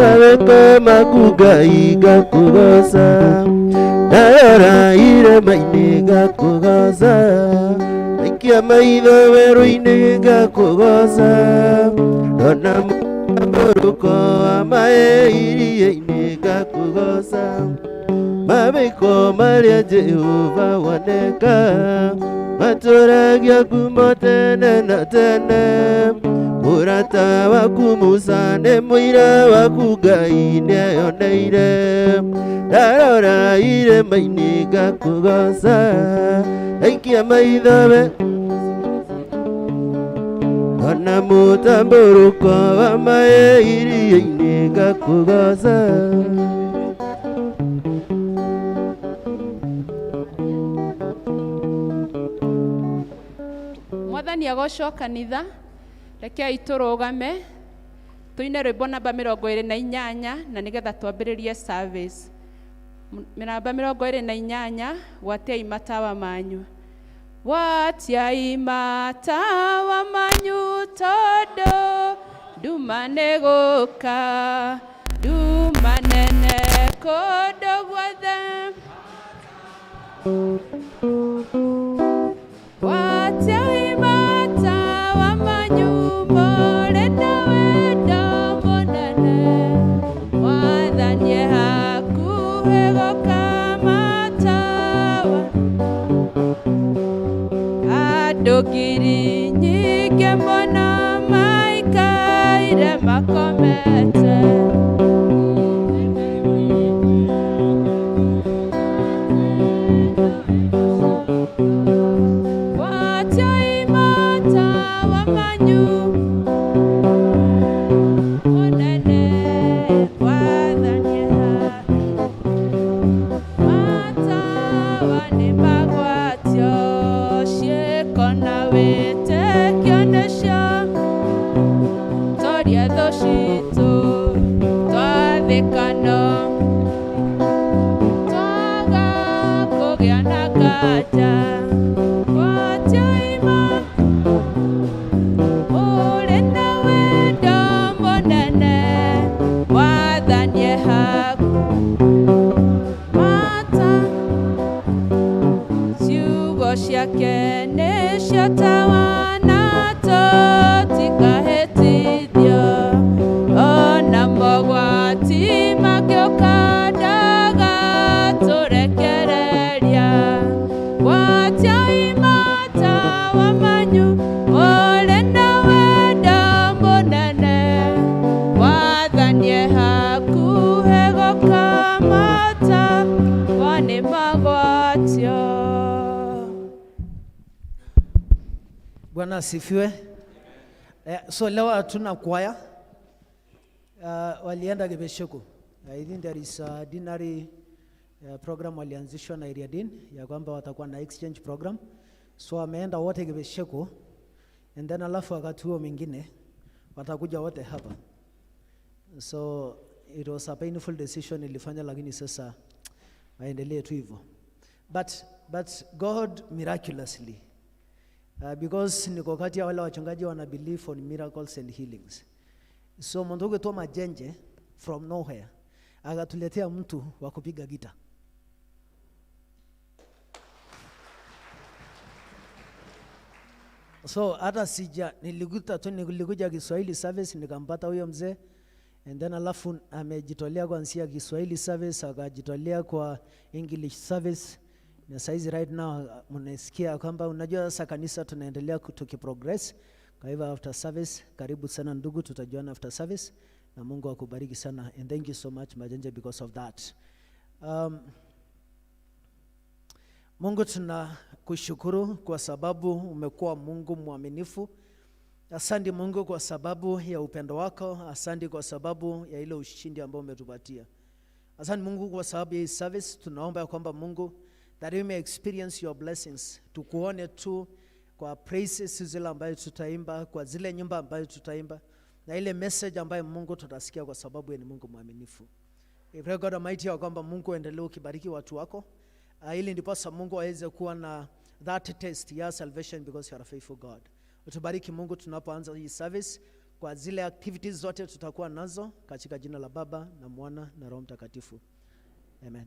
Mawĩko maku Ngai ngakũgoca, ndarora irĩma-inĩ ngakũgoca, ndaikia maitho werũ-inĩ ngakũgoca, ndona mũtambũrũko wa maĩ iria-inĩ ngakũgoca, mawĩko marĩa Jehova woneka matũragia ngumo tene na tene. Mũrata waku Musa nĩ mũira waku Ngai nĩeyoneire, ndarora irĩma-inĩ ngakũgoca, ndaikia maitho we ona mũtambũrũko wa maĩ iria-inĩ ngakũgoca. Mwathani agocwo kanitha, rekei tũrũgame tũine rwĩmbo namba 28 na nĩgetha twambĩrĩrie service. Namba 28, gwatiai matawa manyu. Gwatiai matawa manyu tondũ nduma nĩ gũka, nduma nene kũndũ guothe. Gwatiai matawa manyu mũrĩ na wendo mũnene, Mwathani e hakuhĩ gũka matawa. Andũ ngiri nyingĩ mũno maikaire makomete. Gwatiai matawa manyu mũnene, Mwathani e hakuhĩ. Matawa nĩ magwatio, ciĩko na wĩtĩkio nĩcio toria thũ citũ, twathĩkano twaga kũgĩa na nganja. Gwatiai ũrĩ na wendo mũnene, Mwathani e hakuhĩ. Mata ciugo ciake nĩcio tawa na tũtikahĩtithio, ona mogwati mangĩũka ndagatũrekereria. Gwatiai matawa manyu mũrĩ na wendo mũnene, Mwathani e hakuhĩ gũka, matawa nĩ magwatio. Bwana asifiwe. So leo hatuna kwaya. Walienda Gebesheku. I think there is a deanery program walianzishwa na area dean ya kwamba watakuwa na exchange program. So wameenda wote Gebesheku and then alafu wakati huo mwingine watakuja wote hapa. So it was a painful decision ilifanya, lakini sasa waendelee tu hivyo. But God miraculously, because niko kati ya wale wachungaji wana believe on miracles and healings. So mtu wetu Majenje from nowhere akatuletea mtu wa kupiga gita. So hata sija nilikuta tu, nilikuja Kiswahili service nikampata huyo mzee, and then alafu amejitolea kuanzia Kiswahili service akajitolea kwa English service, na saizi right now mnasikia kwamba unajua sasa kanisa tunaendelea tukiprogress. Kwa hivyo after service, karibu sana ndugu, tutajuana after service na Mungu akubariki sana, and thank you so much Majenje because of that. Mungu tunakushukuru kwa sababu umekuwa Mungu mwaminifu. Asante Mungu kwa sababu ya upendo wako, asante kwa sababu ya ile ushindi ambao umetupatia. Asante Mungu kwa sababu ya hii service, tunaomba ya kwamba Mungu that we may experience your blessings. Tukuone tu kwa praises zile ambayo tutaimba, kwa zile nyimbo ambayo tutaimba, na ile message ambayo Mungu tutasikia, kwa sababu yeye ni Mungu mwaminifu. We pray God Almighty ya kwamba Mungu endelee ukibariki watu wako, ili ndiposa Mungu aweze kuwa na that taste ya salvation because you are a faithful God. Utubariki Mungu tunapoanza hii service. kwa zile activities zote tutakuwa nazo, katika jina la Baba na Mwana na Roho Mtakatifu. Amen.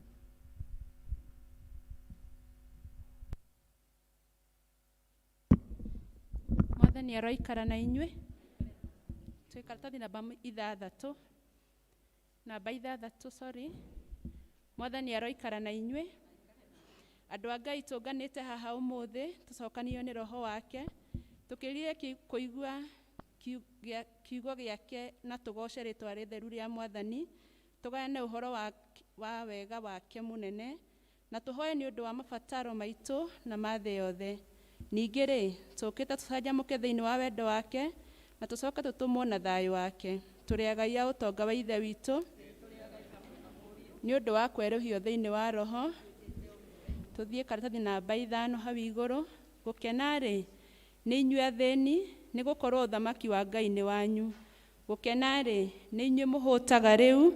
Mwathani aroikara na inyuĩ. Twĩ karatathi namba ithathatũ, namba ithathatũ, sorry. Mwathani aroikara na inyuĩ. Andũ a Ngai, tũnganĩte haha ũmũthĩ tũcokanio nĩ Roho wake, tũkĩrire kũigua kiugo gĩake na tũgoce rĩtwa rĩtheru rĩa Mwathani, tũgayane ũhoro wa wega wake mũnene, na tũhoe nĩ ũndũ wa mabataro maitũ na ma thĩ yothe. Ningĩ rĩ, tũkĩte tũcanjamũke thĩinĩ wa wendo wake na tũcoke tũtũmwo na thayũ wake. Tũrĩ agai a ũtonga wa Ithe witũ nĩ ũndũ wa kwerũhio thĩinĩ wa Roho. Tũthiĩ karatathi namba 5 hau igũrũ. Gũkena rĩ, nĩ inyuĩ athĩni, nĩ gũkorwo ũthamaki wa Ngai nĩ wanyu. Gũkena rĩ, nĩ inyuĩ mũhũtaga rĩu,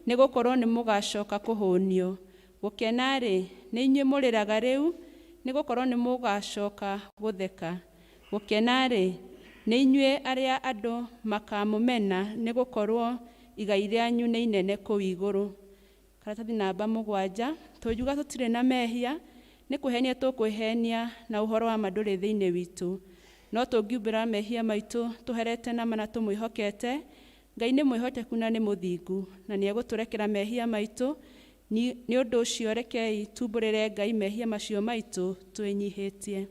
nĩ gũkorwo nĩ mũgacoka kũhũnio. Gũkena rĩ, nĩ inyuĩ mũrĩraga rĩu, nĩ gũkorwo nĩ mũgacoka gũtheka. Gũkena rĩ, nĩ inyuĩ arĩa andũ makamũmena, nĩ gũkorwo igai rĩanyu nĩ inene kũu igũrũ. Karatathi namba 7, tũngiuga tũtirĩ na mehia, nĩ kwĩhenia tũkwĩhenia na ũhoro wa ma ndũrĩ thĩinĩ witũ. No tũngiumbũra mehia maitũ tũherete na ma na tũmwĩhokete, Ngai nĩ mwĩhokeku na nĩ mũthingu, na nĩ egũtũrekera mehia maitũ. Nĩ ũndũ ũcio rekei tumbũrĩre Ngai mehia macio maitũ twĩnyihĩtie.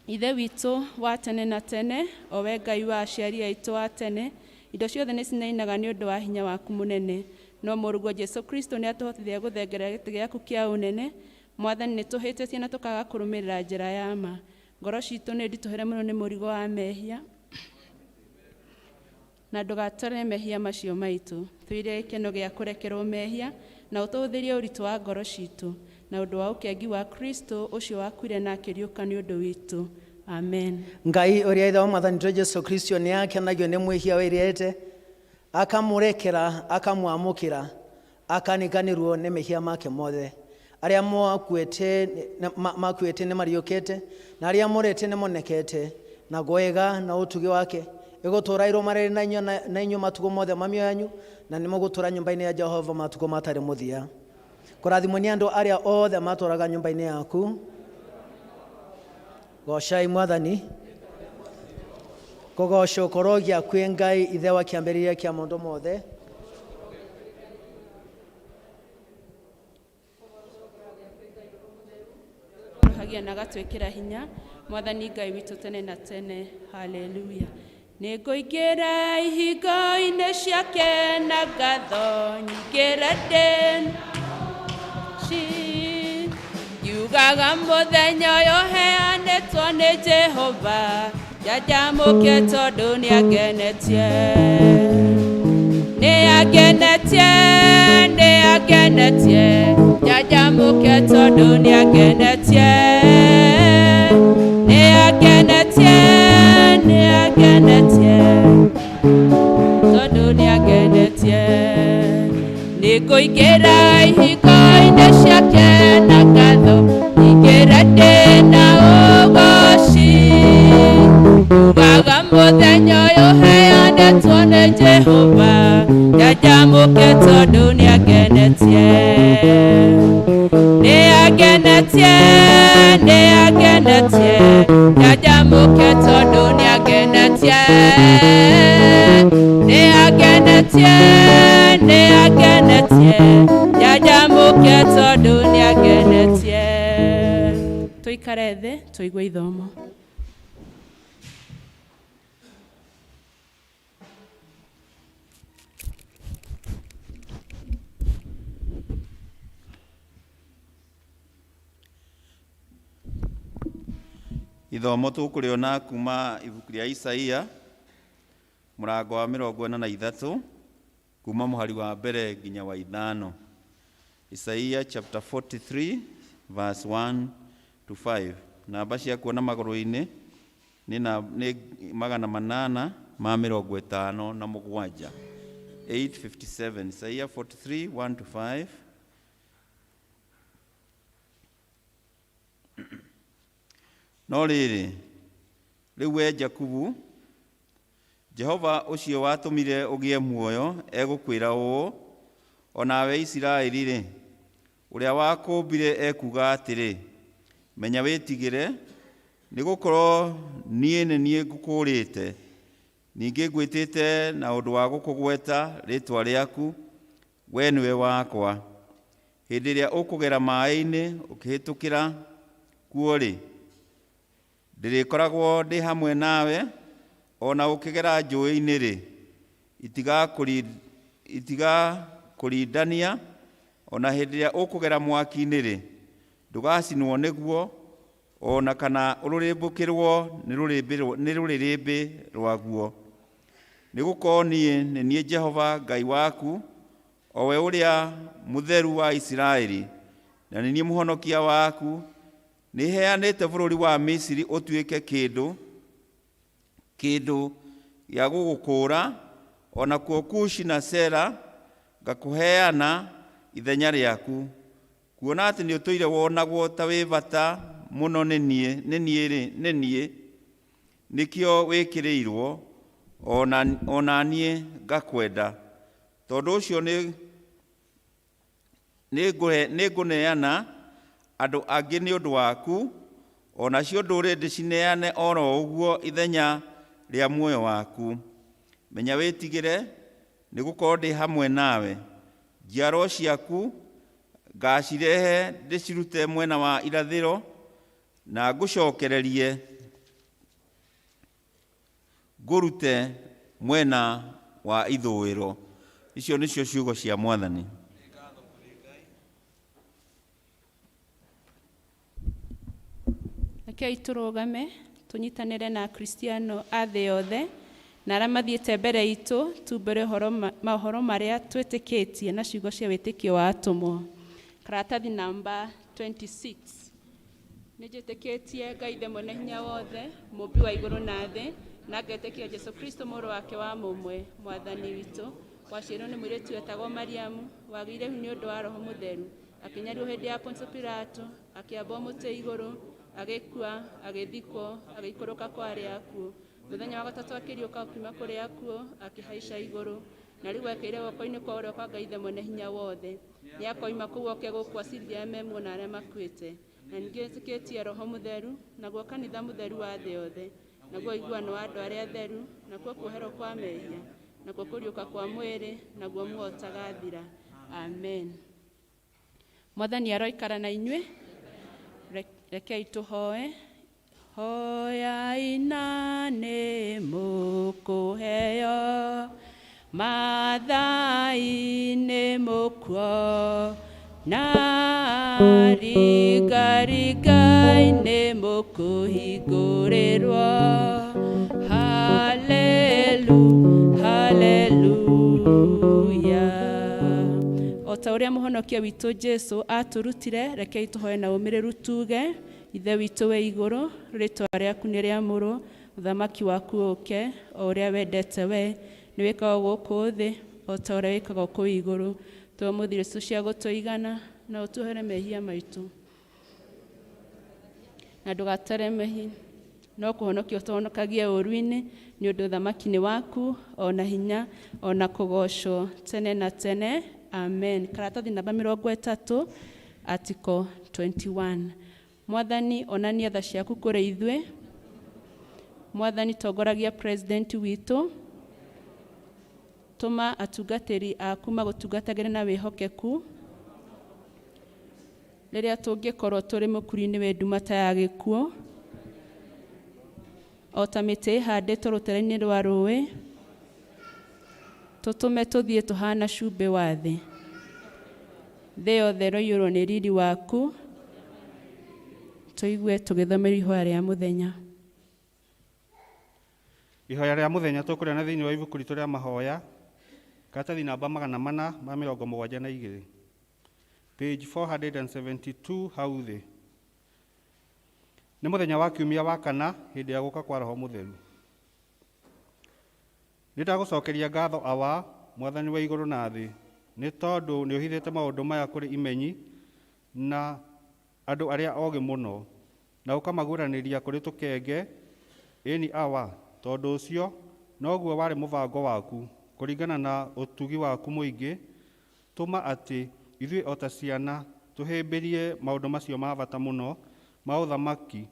Ithe witũ wa tene na tene, o we Ngai wa aciari aitũ a tene, indo ciothe nĩ cinainaga nĩ ũndũ wa hinya waku mũnene. No mũrũguo Jesu Kristo nĩ atũhotithia gũthengerera gĩtĩ gĩaku kĩa ũnene. Mwathani, nĩ tũhĩtĩtie na tũkaga kũrũmĩrĩra njĩra ya ma. Ngoro citũ nĩ nditũhĩre mũno nĩ mũrigo wa mehia, na ndũgatore mehia macio maitũ. Tũire gĩkeno gĩa kũrekerwo mehia, na ũtũhũthĩrie ũritũ wa ngoro citũ, na ũndũ wa ũkengi wa Kristo ũcio wakuire na akĩriũka nĩ ũndũ witũ. Amen. Ngai ũrĩa Ithe wa Mwathani witũ Jesu Kristo nĩ akenagio nĩ mwĩhia wĩrĩte, akamũrekera, akamwamũkĩra, akaniganĩrwo nĩ mehia make mothe. Arĩa makuĩte nĩ mariũkĩte, na arĩa morĩte nĩ monekete, na gwega na ũtugi wake ĩgũtũũra irũmanĩrĩire na inyuĩ matukũ mothe ma mĩoyo yanyu, na nĩ mũgũtũũra nyũmba-inĩ ya Jehova matukũ matarĩ mũthia. Kũrathimwo nĩ andũ arĩa othe matũũraga nyũmba-inĩ yaku. Goocai Mwathani. Kũgoocwo kũrogia kwĩ Ngai Ithe wa kĩambĩrĩria kĩa maũndũ mothe. Hagia na agatwĩkĩra hinya, Mwathani Ngai witũ tene na tene. Haleluya. Nĩ ngũingĩra ihingo-inĩ ciake na ngatho nyingĩre ndĩ ngiugaga mũthenya ũyũ ũheanĩtwo nĩ Jehova, njanjamũke tondũ nĩangenetie. Nĩangenetie, nĩangenetie, njanjamũke tondũ nĩangenetie. Nĩangenetie, nĩangenetie, tondũ nĩangenetie. Nĩngũingĩra ihingo-inĩ ciake na ngatho, nyingĩre ndĩ na ũgooci. Ugaga mũthenya ũyũ ũheanĩtwo nĩ Jehova, njanjamũke tondũ nĩangenetie. Nĩangenetie, nĩangenetie, njanjamũke tondũ nĩangenetie. Nĩangenetie, nĩangenetie, njanjamũke tondũ nĩangenetie. Tũikare thĩ tũigue ithomo. Ithomo tũkũrĩona kuma ibuku rĩa Isaia mũrango wa 43 kuma mũhari wa 1 nginya wa 5. Isaia chapter 43 verse 1 to 5. Namba cia kuona magũrũ-inĩ nĩ 857, 857. Isaia 43 1 to 5. No rĩrĩ, rĩu we Jakubu, Jehova ũcio watũmire ũgĩe muoyo egũkwĩra ũũ, o nawe Isiraeli-rĩ, ũrĩa wakũũmbire ekuuga atĩrĩ, menya wĩtigĩre, nĩgũkorwo niĩ nĩ niĩ ngũkũũrĩte, ningĩ ngwĩtĩte na ũndũ wa gũkũgweta rĩĩtwa rĩaku, wee nĩwe wakwa. Hĩndĩ ĩrĩa ũkũgera maĩ-inĩ ũkĩhĩtũkĩra kuo-rĩ, ndĩrĩkoragwo ndĩ hamwe nawe, o na ũkĩgera njũĩ-inĩ-rĩ, itigakũrindania, o na hĩndĩ ĩrĩa ũkũgera mwaki-inĩ-rĩ, ndũgacinwo nĩguo, o na kana ũrũrĩmbũkĩrwo nĩ rũrĩrĩmbĩ rwaguo. Nĩgũkorwo niĩ nĩ niĩ Jehova Ngai waku, o we ũrĩa mũtheru wa Isiraeli, na nĩ niĩ mũhonokia waku. Nĩheanĩte bũrũri wa Misiri ũtuĩke kĩndũ gĩa gũgũkũũra, o nakuo Kushi na Sera ngakũheana ithenya rĩaku, kuona atĩ nĩũtũire wonagwo ta wĩ bata mũno nĩ niĩ, nĩkĩo wĩkĩrĩirwo, o na niĩ ngakwenda. Tondũ ũcio nĩngũneana andũ angĩ nĩ ũndũ waku, o nacio ndũrĩrĩ ndĩcineane o ro ũguo ithenya rĩa muoyo waku. Menya wĩtigĩre, nĩgũkorwo ndĩ hamwe nawe. Njiarwa ciaku ngacirehe ndĩcirute mwena wa irathĩro, na ngũcokererie ngũrute mwena wa ithũĩro. Icio nĩcio ciugo cia Mwathani. Rekei tũrũgame tũnyitanĩre na Akristiano a thĩ yothe na arĩa mathiĩte mbere itũ tumbũre maũhoro marĩa twĩtĩkĩtie na ciugo cia wĩtĩkio wa atũmwo. Karatathi namba 26. Nĩnjĩtĩkĩtie Ngai Ithe Mwene Hinya Wothe, Mũũmbi wa igũrũ na thĩ, na ngetĩkia Jesũ Kristo mũrũ wake wa mũmwe, Mwathani witũ, waciarirwo nĩ mũirĩtu wetagwo Mariamu, wagĩire ihu nĩ ũndũ wa Roho Mũtheru, akĩnyarirwo hĩndĩ ya Pontio Pilato, akĩambwo mũtĩ igũrũ, agĩkua, agĩthikwo, agĩikũrũka kwa arĩa akuũ. Mũthenya wa gatatũ akĩriũka akiuma kũrĩ akuũ, akĩhaica igũrũ, na rĩu aikaire guoko-inĩ kwa ũrĩo kwa Ngai Ithe Mwene Hinya Wothe. Nĩakoima kũu oke gũkũ acirithie arĩa me muoyo na arĩa makuĩte. Na ningĩ nĩtĩkĩtie Roho Mũtheru, naguo kanitha mũtheru wa thĩ yothe, naguo ũiguano wa andũ arĩa atheru, nakuo kuoherwo kwa mehia, nakuo kũriũka kwa mwĩrĩ, naguo muoyo ũtagathira. Amen. Mwathani aroikara na inyuĩ. Rekei tũhoe. Hoyai na nĩ mũkũheo, mathai nĩ mũkuo, na ringarigai nĩ mũkũhingũrĩrwo. Hallelu, haleluya. O ta ũrĩa mũhonokia witũ Jesũ atũrutire, rekei tũhoe na ũmĩrĩru tuge, Ithe witũ wĩ igũrũ, rĩĩtwa rĩaku nĩ rĩamũrwo, ũthamaki waku ũũke, o ũrĩa wendete we, nĩ wĩkagwo gũkũ thĩ, o ta ũrĩa wĩkagwo kũu igũrũ. Tũhe ũmũthĩ irio citũ cia gũtũigana, na ũtuohere mehia maitũ, na ndũgatũre mehia, no kũhonokia ũtũhonokagie ũũru-inĩ, nĩ ũndũ ũthamaki nĩ waku, o na hinya, o na kũgoocwo tene na tene. Amen. Karatathi namba 30, article 21. Mwathani, onania tha ciaku kũrĩ ithuĩ. Mwathani, tongoragia president witũ. Tũma atungatĩri aku magũtungatagĩre na wĩhokeku. Rĩrĩa tũngĩkorwo tũrĩ mũkuru-inĩ wĩ nduma ta ya gĩkuũ, o ta mĩtĩ ĩhandĩtwo rũtere-inĩ rwa rũĩ, tũtũme tũthiĩ tũhana cumbĩ wa thĩ. Thĩ yothe ĩroiyũrwo nĩ riri waku, tũigue tũgĩthomerwo ihoya rĩa mũthenya. Ihoya rĩa mũthenya tũkũrĩa na thĩinĩ wa ibuku ritũ rĩa mahoya, karatathi namba 472, page 472 hau thĩ. Nĩ mũthenya wa kiumia wa kana hĩndĩ ya gũka kwa Roho Mũtheru. Nĩ ndagũcokeria ngatho Awa, Mwathani wa igũrũ na thĩ, nĩ tondũ nĩ ũhithĩte maũndũ maya kũrĩ imenyi na andũ arĩa ogĩ mũno, na ũkamaguũranĩria kũrĩ tũkenge. Ĩni Awa, tondũ ũcio Noguo warĩ mũbango waku kũringana na ũtugi waku mũingĩ, tũma atĩ ithuĩ o ta ciana tũhĩmbĩrie maũndũ macio ma bata mũno ma ũthamaki,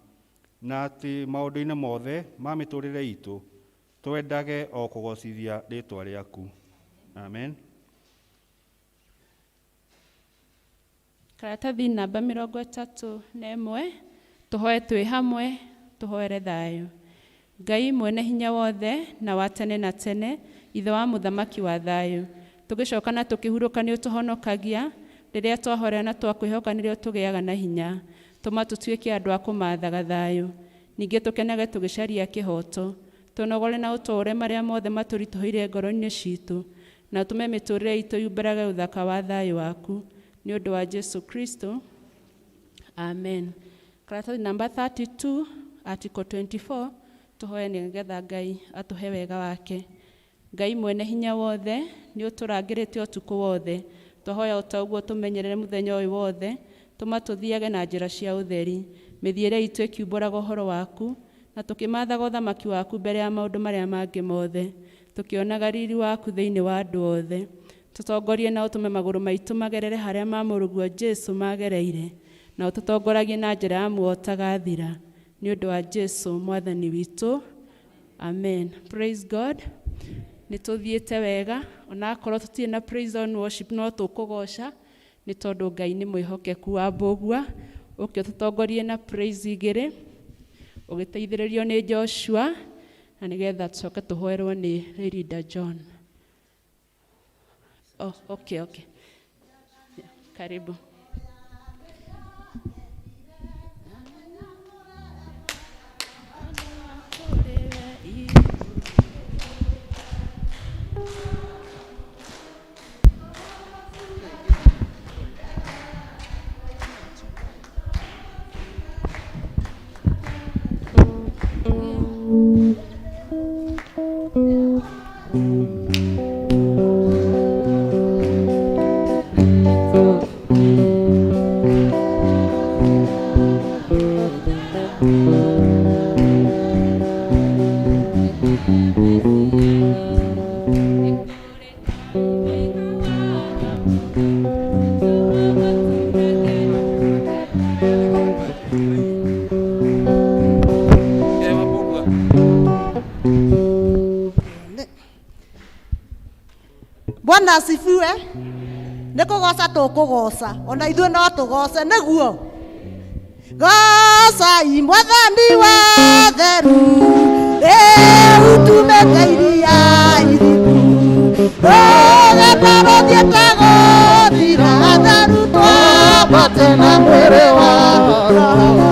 na atĩ maũndũ-inĩ mothe ma mĩtũrĩre itũ twendage o kũgocithia rĩtwa rĩaku. Amen. Karatathi namba 31, tũhoe twĩ hamwe, tũhoere thayũ. Ngai mwene hinya wothe na wa tene na tene, ithe wa mũthamaki wa thayũ, tũgĩcoka na tũkĩhurũka nĩ ũtũhonokagia, rĩrĩa twahorera na twakwĩhoka nĩrĩo tũgĩaga na hinya. Tũma tũtuĩke andũ a kũmathaga thayũ, ningĩ tũkenage tũgĩcaria kĩhoto, tũnogore na ũtũũre marĩa mothe matũritũhĩire ngoro-inĩ citũ, na ũtũme mĩtũrĩre itũ yumbũrage ũthaka wa thayũ waku, nĩ ũndũ wa Jesu Kristo. Amen. Karatathi namba 32, article 24, tũhoe nĩgetha Ngai atũhe wega wake. Ngai mwene hinya wothe, nĩ ũtũrangĩrĩte ũtukũ wothe, twahoya o ta ũguo tũmenyerere mũthenya ũyũ wothe, tũma tũthiage na njĩra cia ũtheri, mĩthiĩre itũ ĩkiumbũraga ũhoro waku, na tũkĩmathaga ũthamaki waku mbere ya maũndũ marĩa mangĩ mothe, tũkĩonaga riri waku thĩinĩ wa andũ othe. Tũtongorie na ũtũme magũrũ maitũ magerere harĩa ma mũrũguo Jesu magereire, na ũtũtongoragie na njĩra ya muoyo ũtagathira, nĩ ũndũ wa Jesu mwathani witũ. Amen. Praise God. Nĩ tũthiĩte wega, onakorwo tũtirĩ na praise on worship no tũkũgoca, nĩ tondũ Ngai nĩ mwĩhokeku wa mbũgua. Ũke ũtũtongorie na praise igĩrĩ, ũgĩteithĩrĩrio nĩ Joshua, na nĩgetha tũcoke tũhoerwo nĩ Leader John. Oh, okay, okay. Yeah, karibu. Bwana asifiwe. Nĩ kũgoca tũkũgoca, ona ithuĩ no tũgoce nĩguo. Gocai mwathani wa theru, rĩu tumĩte iria iriku. Rũgendo rũthiĩte gũthira, atheru twambate na mwĩrĩ wa Roho.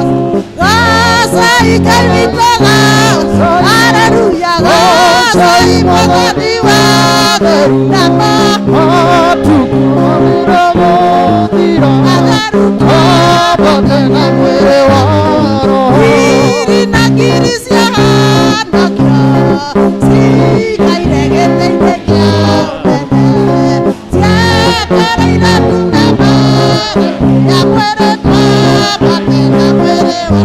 Gocai Ngai witũ, gocai, haleluya, gocai mwathani wa theru, nama atheru ngiri na ngiri ciahanakio cikaire gĩtĩ-inĩ kĩa ũnene, cietereire tune ya mwĩrĩ twambate na mwĩrĩ wa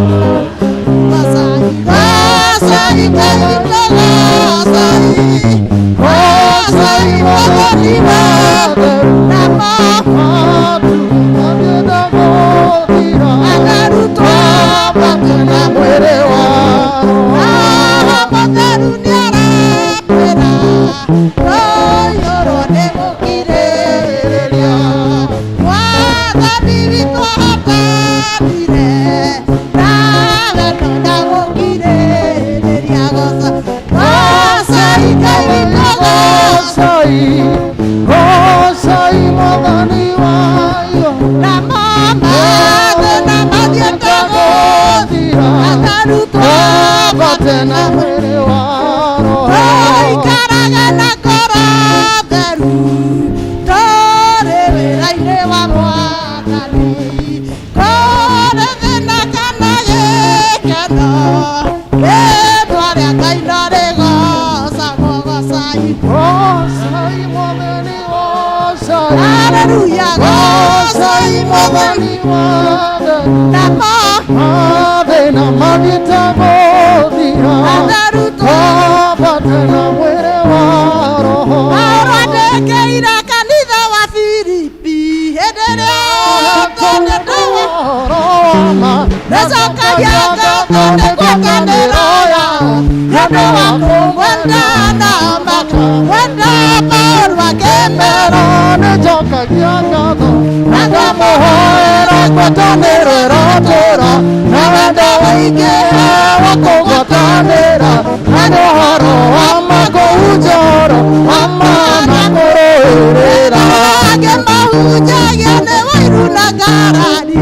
Gocai, gocai Ngai witũ, gocai, gocai mwathani wa theru, nama atheru twambate na mwĩrĩ wa Roho mũtheru nĩaratwĩra tũiyũrwo nĩ gũkirĩrĩria. Mwathani witũ ahotanire, nawe no gũkirĩrĩria. Goca, gocai Ngai witũ, gocai, namo mathĩna mathiĩte gũthira, atheru twambate na mwĩrĩ wa Roho. Tũikarage na ngoro theru, tũrĩ wĩra-inĩ wa Mwathani, kũrĩ thĩna kana gĩkeno, rĩtwa rĩa Ngai no rĩgocagwo. Gocai, haleluya, gocai mwathani, namo atheru Nĩnjokagia ngatho nĩ ngwatanĩro yao nĩ ũndũ wa kũmwenda na makamwenda Paũlũ akĩmera. Nĩnjokagia ngatho na ngamũhoera ngwatanĩro ĩrotũũra na wendo ũingĩhe wa kũgwatanĩra na nĩ ũhoro wa ma kũhunjia ũhoro wa ma na kũrũĩrĩra. Angĩ mahunjagia nĩ wũiru na ngarari,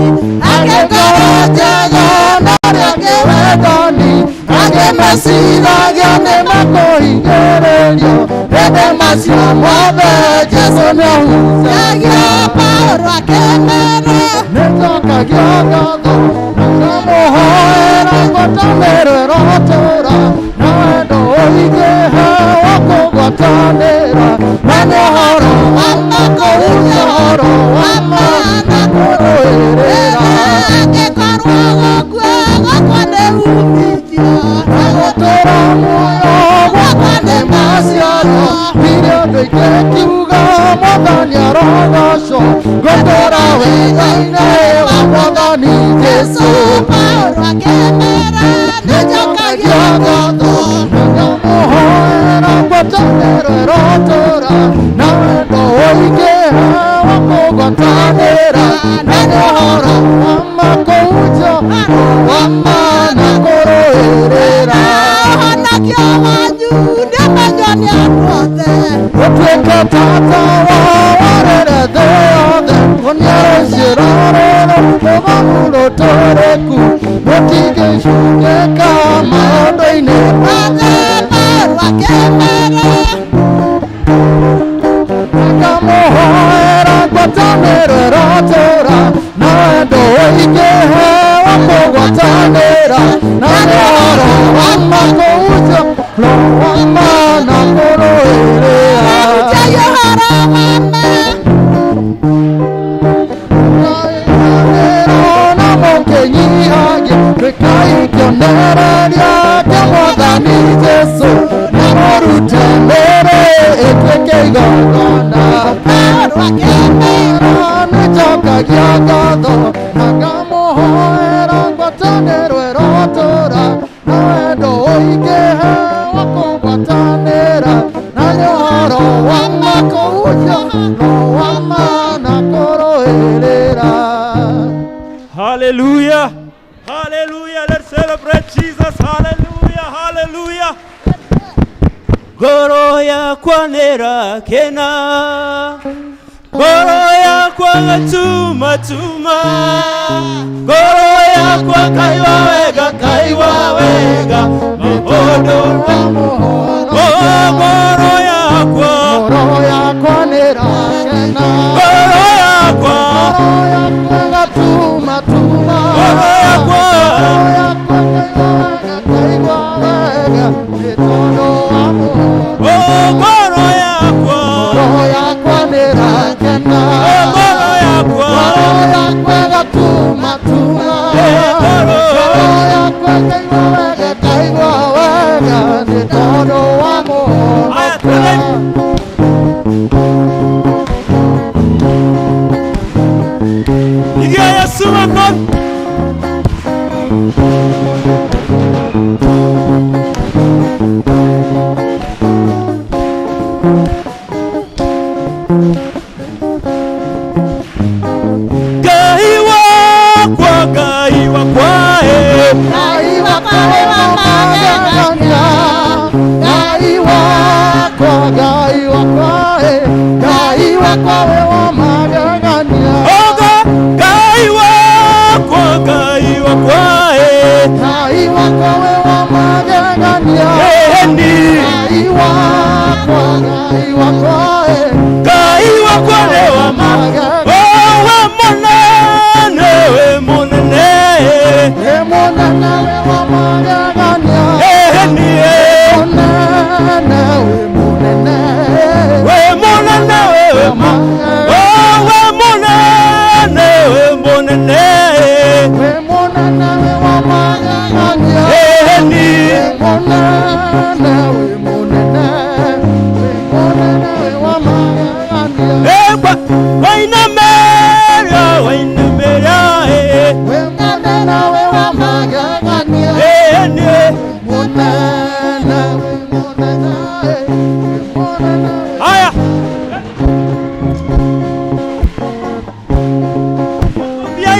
angĩ ngoro njega na arĩa angĩ wendani, Angĩ meciragia nĩ makũhingĩrĩrio hĩndĩ macio mothe Jesũ nĩahunjagia. Paũlũ akĩmera. Nĩnjokagia ngatho na ngamũhoera ngwatanĩro ĩrotũũra na wendo ũingĩhe wa kũgwatanĩra na nĩ ũhoro wa ma kũhunjia ũhoro wa ma na kũrũĩrĩra. Angĩkorwo gũkua gwakwa nĩ uumithio, Na gũtũũra muoyo gwakwa nĩ maciaro, ndirĩ ũndũ ingĩkiuga Mwathani arogocwo, ngũtũũra wega-inĩ wa Mwathani Jesũ. Paũlũ akĩmera. Nĩnjokagia ngatho na ngamũhoera ngwatanĩro ĩrotũũra na wendo ũingĩhe wa kũgwatanĩra na nĩ ũhoro wa ma kũhunjia ũhoro wa ma na kũrũĩrĩra. Ũhonokio wanyu nĩũmenywo nĩ andũ othe. Ũtuĩke tata wao warĩre thĩ yothe, onia rũciaro rũrũ rũthomu rũtũrĩku, mũtingĩcungĩka maũndũ-inĩ Mothe. Paũlũ akĩmera. Ngamũhoera ngwatanĩro ĩrotũũra na wendo ũingĩhe wa kũgwatanĩra na nĩ ũhoro wa ma kũhunjia ũhoro wa ma na kũrũĩrĩra. Hunjagia ũhoro wa ma. Na mũkĩnyihagia tuĩkai kĩonereria kĩa Mwathani Jesũ na mũrute mĩĩrĩ ĩtuĩke igongona. Paũlũ akĩmera. Nĩnjokagia ngatho na ngamũhoera ngwatanĩro ĩrotũũra na wendo ũingĩhe wa kũgwatanĩra na nĩ ũhoro wa ma kũhunjia ũhoro wa ma na kũrũĩrĩra. Hallelujah. Hallelujah. Let's celebrate Jesus. Hallelujah. Hallelujah. Ngoro yakwa nĩrakena, ngoro yakwa gatumatuma, ngoro yakwa kaigua wega, kaigua wega maũndũ. Oh, ngoro yakwa, Ngoro yakwa nĩrakena, ngoro yakwa, ngoro yakwa gatumatuma, ngoro yakwa, ngoro yakwa kaigua wega nĩ tondũ wa mũhoro. oh, ngoro yakwa, Ngoro yakwa nĩrakena, oh, ngoro yakwa, ngoro yakwa gatumatuma, Eh, ngoro. Ngoro yakwa kaigua wega, kaigua wega nĩ tondũ wa mũhoro. Aya, twende. Pigia Yesu makofi. Ngai wakwa, Ngai wakwa, eh. Ngai wakwa wĩ wa magegania, Ngai wakwa, Ngai wakwa, eh, Ngai wakwa wĩ wa magegania. Ogo, Ngai wakwa,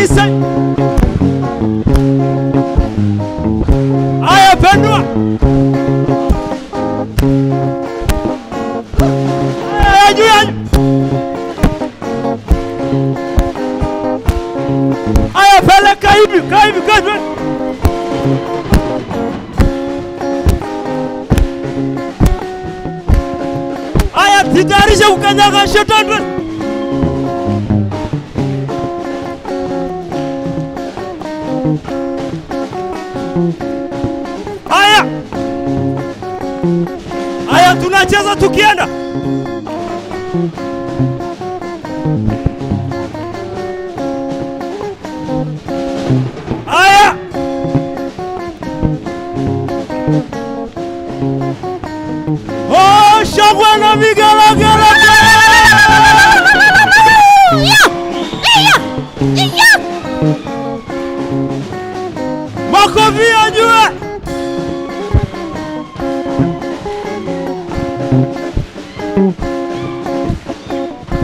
Kanisa. Aya, pendwa. Aya, juu ya Aya, peleka hivi, kaa hivi, kaa hivi. Aya, titayarishe kukanyaga shetani. Aya, aya, tunacheza tukienda. Aya, oh, shangwe na vigelegele. Makofi ya juu.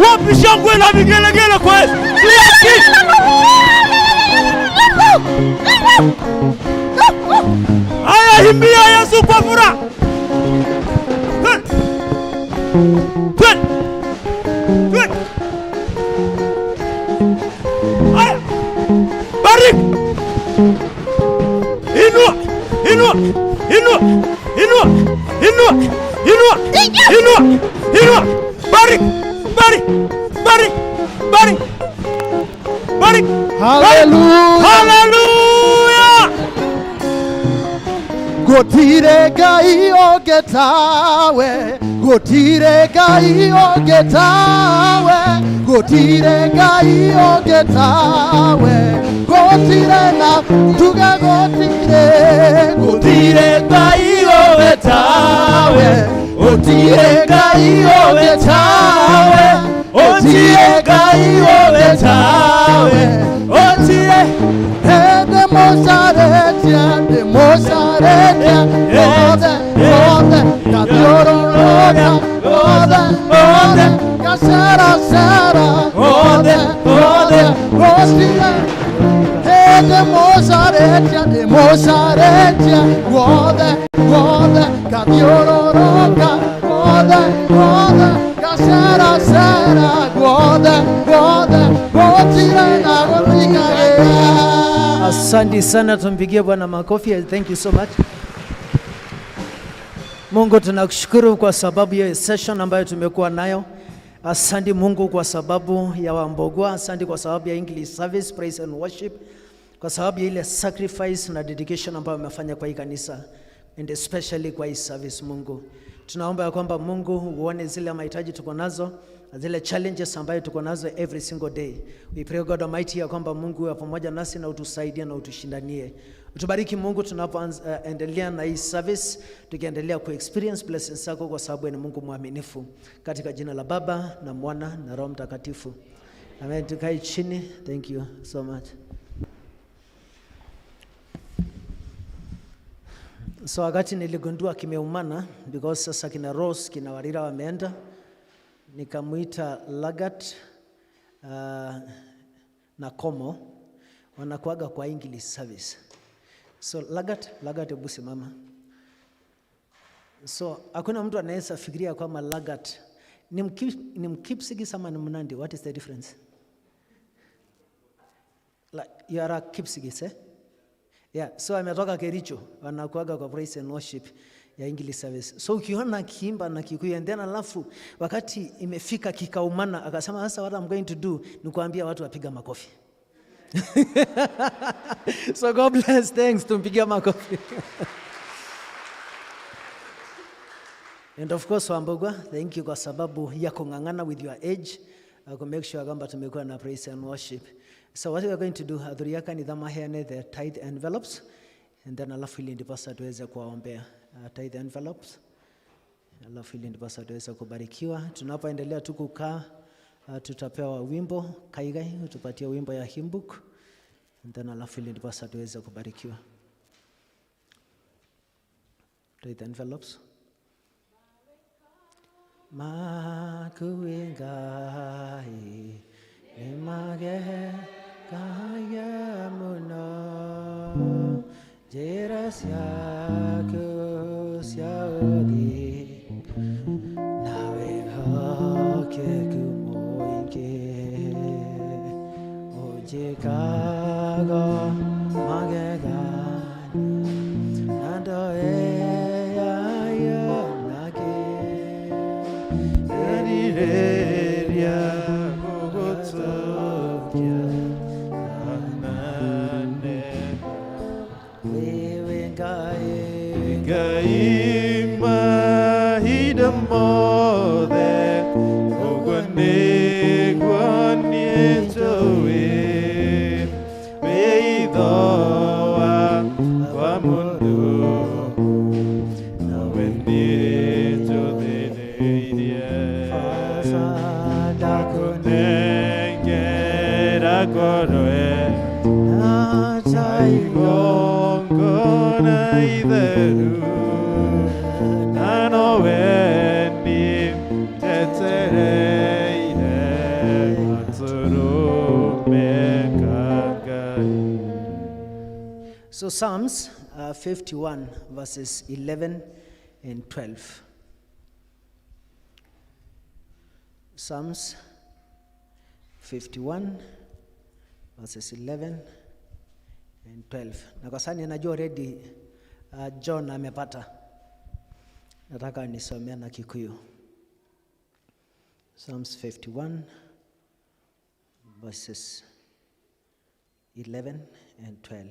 Wapi shangwe na vigelegele kwa Yesu? Aya, imbia Yesu kwa furaha. Twende. Twende. Aya. Bariki. Inua, inua, inua, inua, inua, inua, inua, inua. Bariki, bariki, bariki, bariki, bariki. Hallelujah. Hallelujah. Gũtirĩ Ngai ũngĩ tawe, gũtirĩ Ngai ũngĩ tawe, gũtirĩ Ngai ũngĩ tawe, gũtirĩ na tuge gũtirĩ, gũtirĩ Ngai ũngĩ tawe, gũtirĩ Ngai ũngĩ tawe, gũtirĩ Ngai ũngĩ tawe, gũtirĩ. Ndĩmũcarĩtie, ndĩmũcarĩtie, othe, othe, ngathiũrũrũka, othe, othe, ngaceracera, othe, othe, gũtirĩ. Ndĩmũcarĩtie, ndĩmũcarĩtie, guothe, guothe, ngathiũrũrũka, guothe, guothe, ngaceracera, guothe, guothe, gũtirĩ na gũtikagĩa. Asante sana, tumpigie Bwana makofi. Thank you so much. Mungu tunakushukuru kwa sababu ya session ambayo tumekuwa nayo. Asante Mungu kwa sababu ya Wambogwa, asante kwa sababu ya English service, praise and worship, kwa sababu ya ile sacrifice na dedication ambayo umefanya kwa hii kanisa and especially kwa hii service. Mungu, tunaomba ya kwamba Mungu uone zile mahitaji tuko nazo na zile challenges ambayo tuko nazo every single day. We pray, God Almighty, ya kwamba Mungu uwe pamoja nasi na utusaidie na utushindanie. Utubariki Mungu tunapoendelea na hii service, tukiendelea ku experience blessings zako kwa sababu wewe ni Mungu mwaminifu. Katika jina la Baba na Mwana na Roho Mtakatifu. Amen. Tukae chini. Thank you so much. So wakati niligundua kimeumana, because sasa kina Rose, kina Warira wameenda, nikamuita Lagat na Komo, wanakuaga kwa English service. So Lagat, Lagat, hebu simama. So hakuna mtu anaweza fikiria kwamba Lagat ni Mkipsigis ama ni Mnandi. What is the difference? Like, you are a Kipsigis, eh? Yeah, so ametoka Kericho, wanakuaga kwa praise and worship ya English service. So ukiona akiimba na Kikuyu and then alafu wakati imefika kikaumana, akasema, "Sasa what I'm going to do ni kuambia watu wapiga makofi." So God bless, thanks, tumpigia makofi. And of course Wambogwa, thank you kwa sababu ya kung'ang'ana with your age, ku make sure kwamba tumekuwa na praise and worship. So what we are going to do, athuri ya kanitha maheane the tithe envelopes and then alafu ili ndiposa tuweze kuwaombea. Tithe envelopes. Alafu ili ndiposa tuweze kubarikiwa. Tunapoendelea tu kukaa, tutapewa wimbo. Kaigai utupatie wimbo ya hymn book and then alafu ili ndiposa tuweze kubarikiwa. Tithe envelopes. Makuingai image kaya. Njĩra ciaku cia ũthingu na wĩhokeku mũingĩ ũnjĩkaga magegania na ndoeayo nake. Erirĩria gũgũtũkia anane. Wewe Ngai. Ngai mahinda mothe, ũguo nĩguo niĩ njũĩ, wĩitho wakwa mũndũ nawe niĩ njũthĩrĩirie. Ndakũnengera ngoro igongona itheru, na nowe niĩ njetereire gatũrũme ka Ngai. So Psalms 51 verses 11 and 12. Psalms 51 verses 11 and 12. Na kwa sasa ninajua already John amepata. Nataka nisomea na Kikuyu. Psalms 51 verses 11 and 12.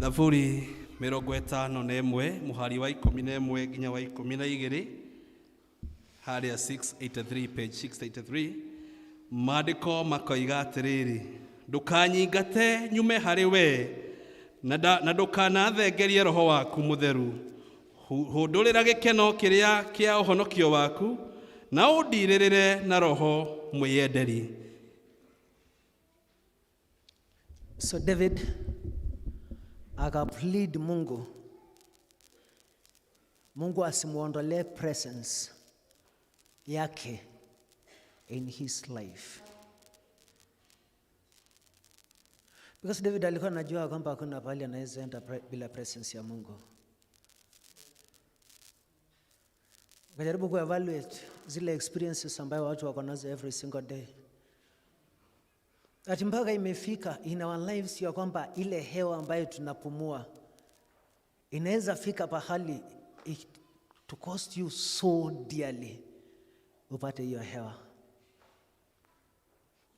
Thaburi 51 mũhari wa 11 nginya wa 12, harĩa 683, page 683. Maandĩko makoiga atĩrĩrĩ, ndũkanyingate nyume harĩ we na ndũkanathengerie roho waku mũtheru. Hũndũrĩra gĩkeno kĩrĩa kĩa ũhonokio waku na ũndirĩrĩre na roho mwĩyenderi. So David akaplead Mungu, Mungu asimuondolee presence yake in his life. Because David alikuwa anajua kwamba hakuna pahali anaweza enda bila presence ya Mungu. Ukajaribu kuevaluate zile experiences ambayo watu wako nazo every single day. Ati mpaka imefika in our lives ya kwamba ile hewa ambayo tunapumua inaweza fika pahali to cost you so dearly upate hiyo hewa.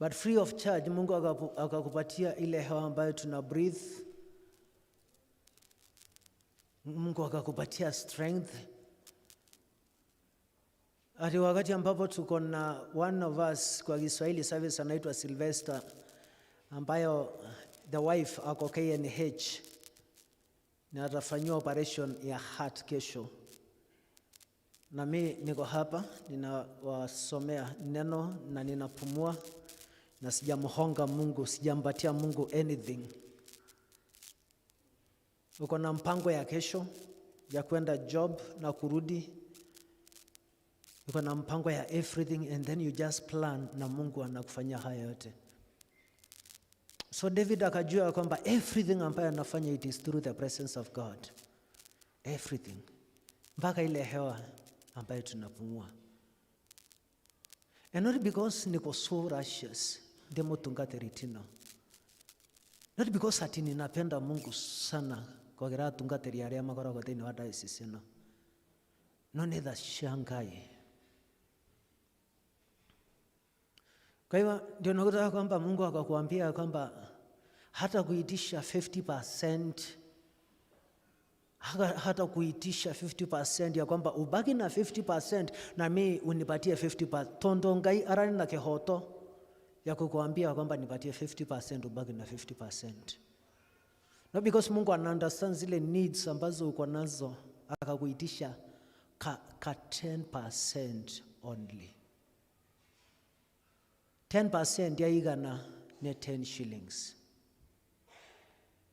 But free of charge Mungu akakupatia ile hewa ambayo tuna breathe. Mungu akakupatia strength. Ati wakati ambapo tuko na one of us kwa Kiswahili service anaitwa Sylvester, ambayo the wife ako KNH na atafanyiwa operation ya heart kesho. Na mi niko hapa ninawasomea neno na ninapumua na sijamhonga Mungu, sijampatia Mungu anything. Uko na mpango ya kesho ya kwenda job na kurudi. Uko na mpango ya everything and then you just plan na Mungu anakufanyia haya yote. So David akajua kwamba everything ambayo anafanya, it is through the presence of God. Everything. Mpaka ile hewa ambayo tunapumua. And not because niko so righteous, ndemo tungateritino. Not because ati ninapenda Mungu sana kwa kira tungateri aria makoragwo thĩinĩ wa diocese ĩno. No nĩ tha cia Ngai. Kwa hivyo ndio nakuta kwamba Mungu akakuambia kwamba hata kuitisha 50%, hata kuitisha 50% ya kwamba ubaki na 50% na mi unipatie 50%, tondo Ngai arani na kihoto ya kukuambia kwamba nipatie 50%, ubaki na 50%. Not because Mungu ana understand zile needs ambazo uko nazo, akakuitisha ka 10% only. 10% ya igana ni 10 shillings.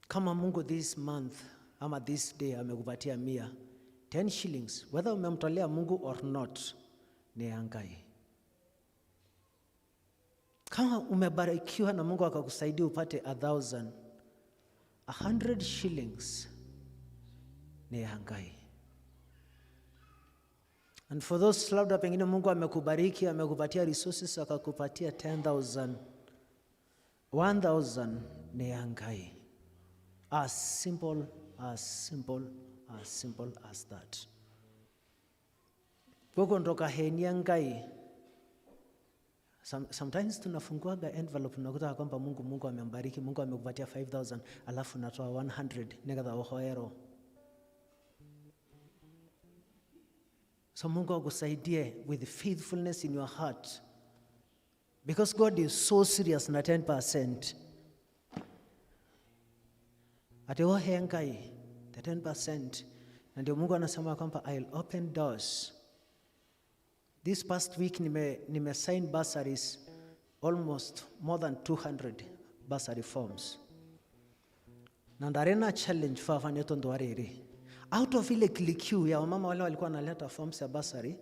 Kama Mungu this month ama this day amekupatia 100, 10 shillings, whether umemtolea Mungu or not, ni ya Ngai. Kama umebarikiwa na Mungu akakusaidia upate 1,000, 100 shillings ni ya Ngai. And for those, labda pengine Mungu amekubariki, amekupatia resources, akakupatia 10,000, 1000 ni ya Ngai. As simple, as simple, as simple as that. Koko ndokahenia Ngai. Sometimes tunafunguaga envelope, unakuta kwamba Mungu amembariki, Mungu amekupatia 5000, alafu natoa 100 nigetha uhoero. So Mungu akusaidie with faithfulness in your heart. Because God is so serious na 10%. Ati wohe Ngai the 10%. Na ndio Mungu anasema kwamba I'll open doors. This past week nime sign bursaries, almost more than 200 bursary forms. Na ndarena challenge fafa neto ndwariri. Out of ile clique ya wamama wale walikuwa wanaleta forms ya bursary,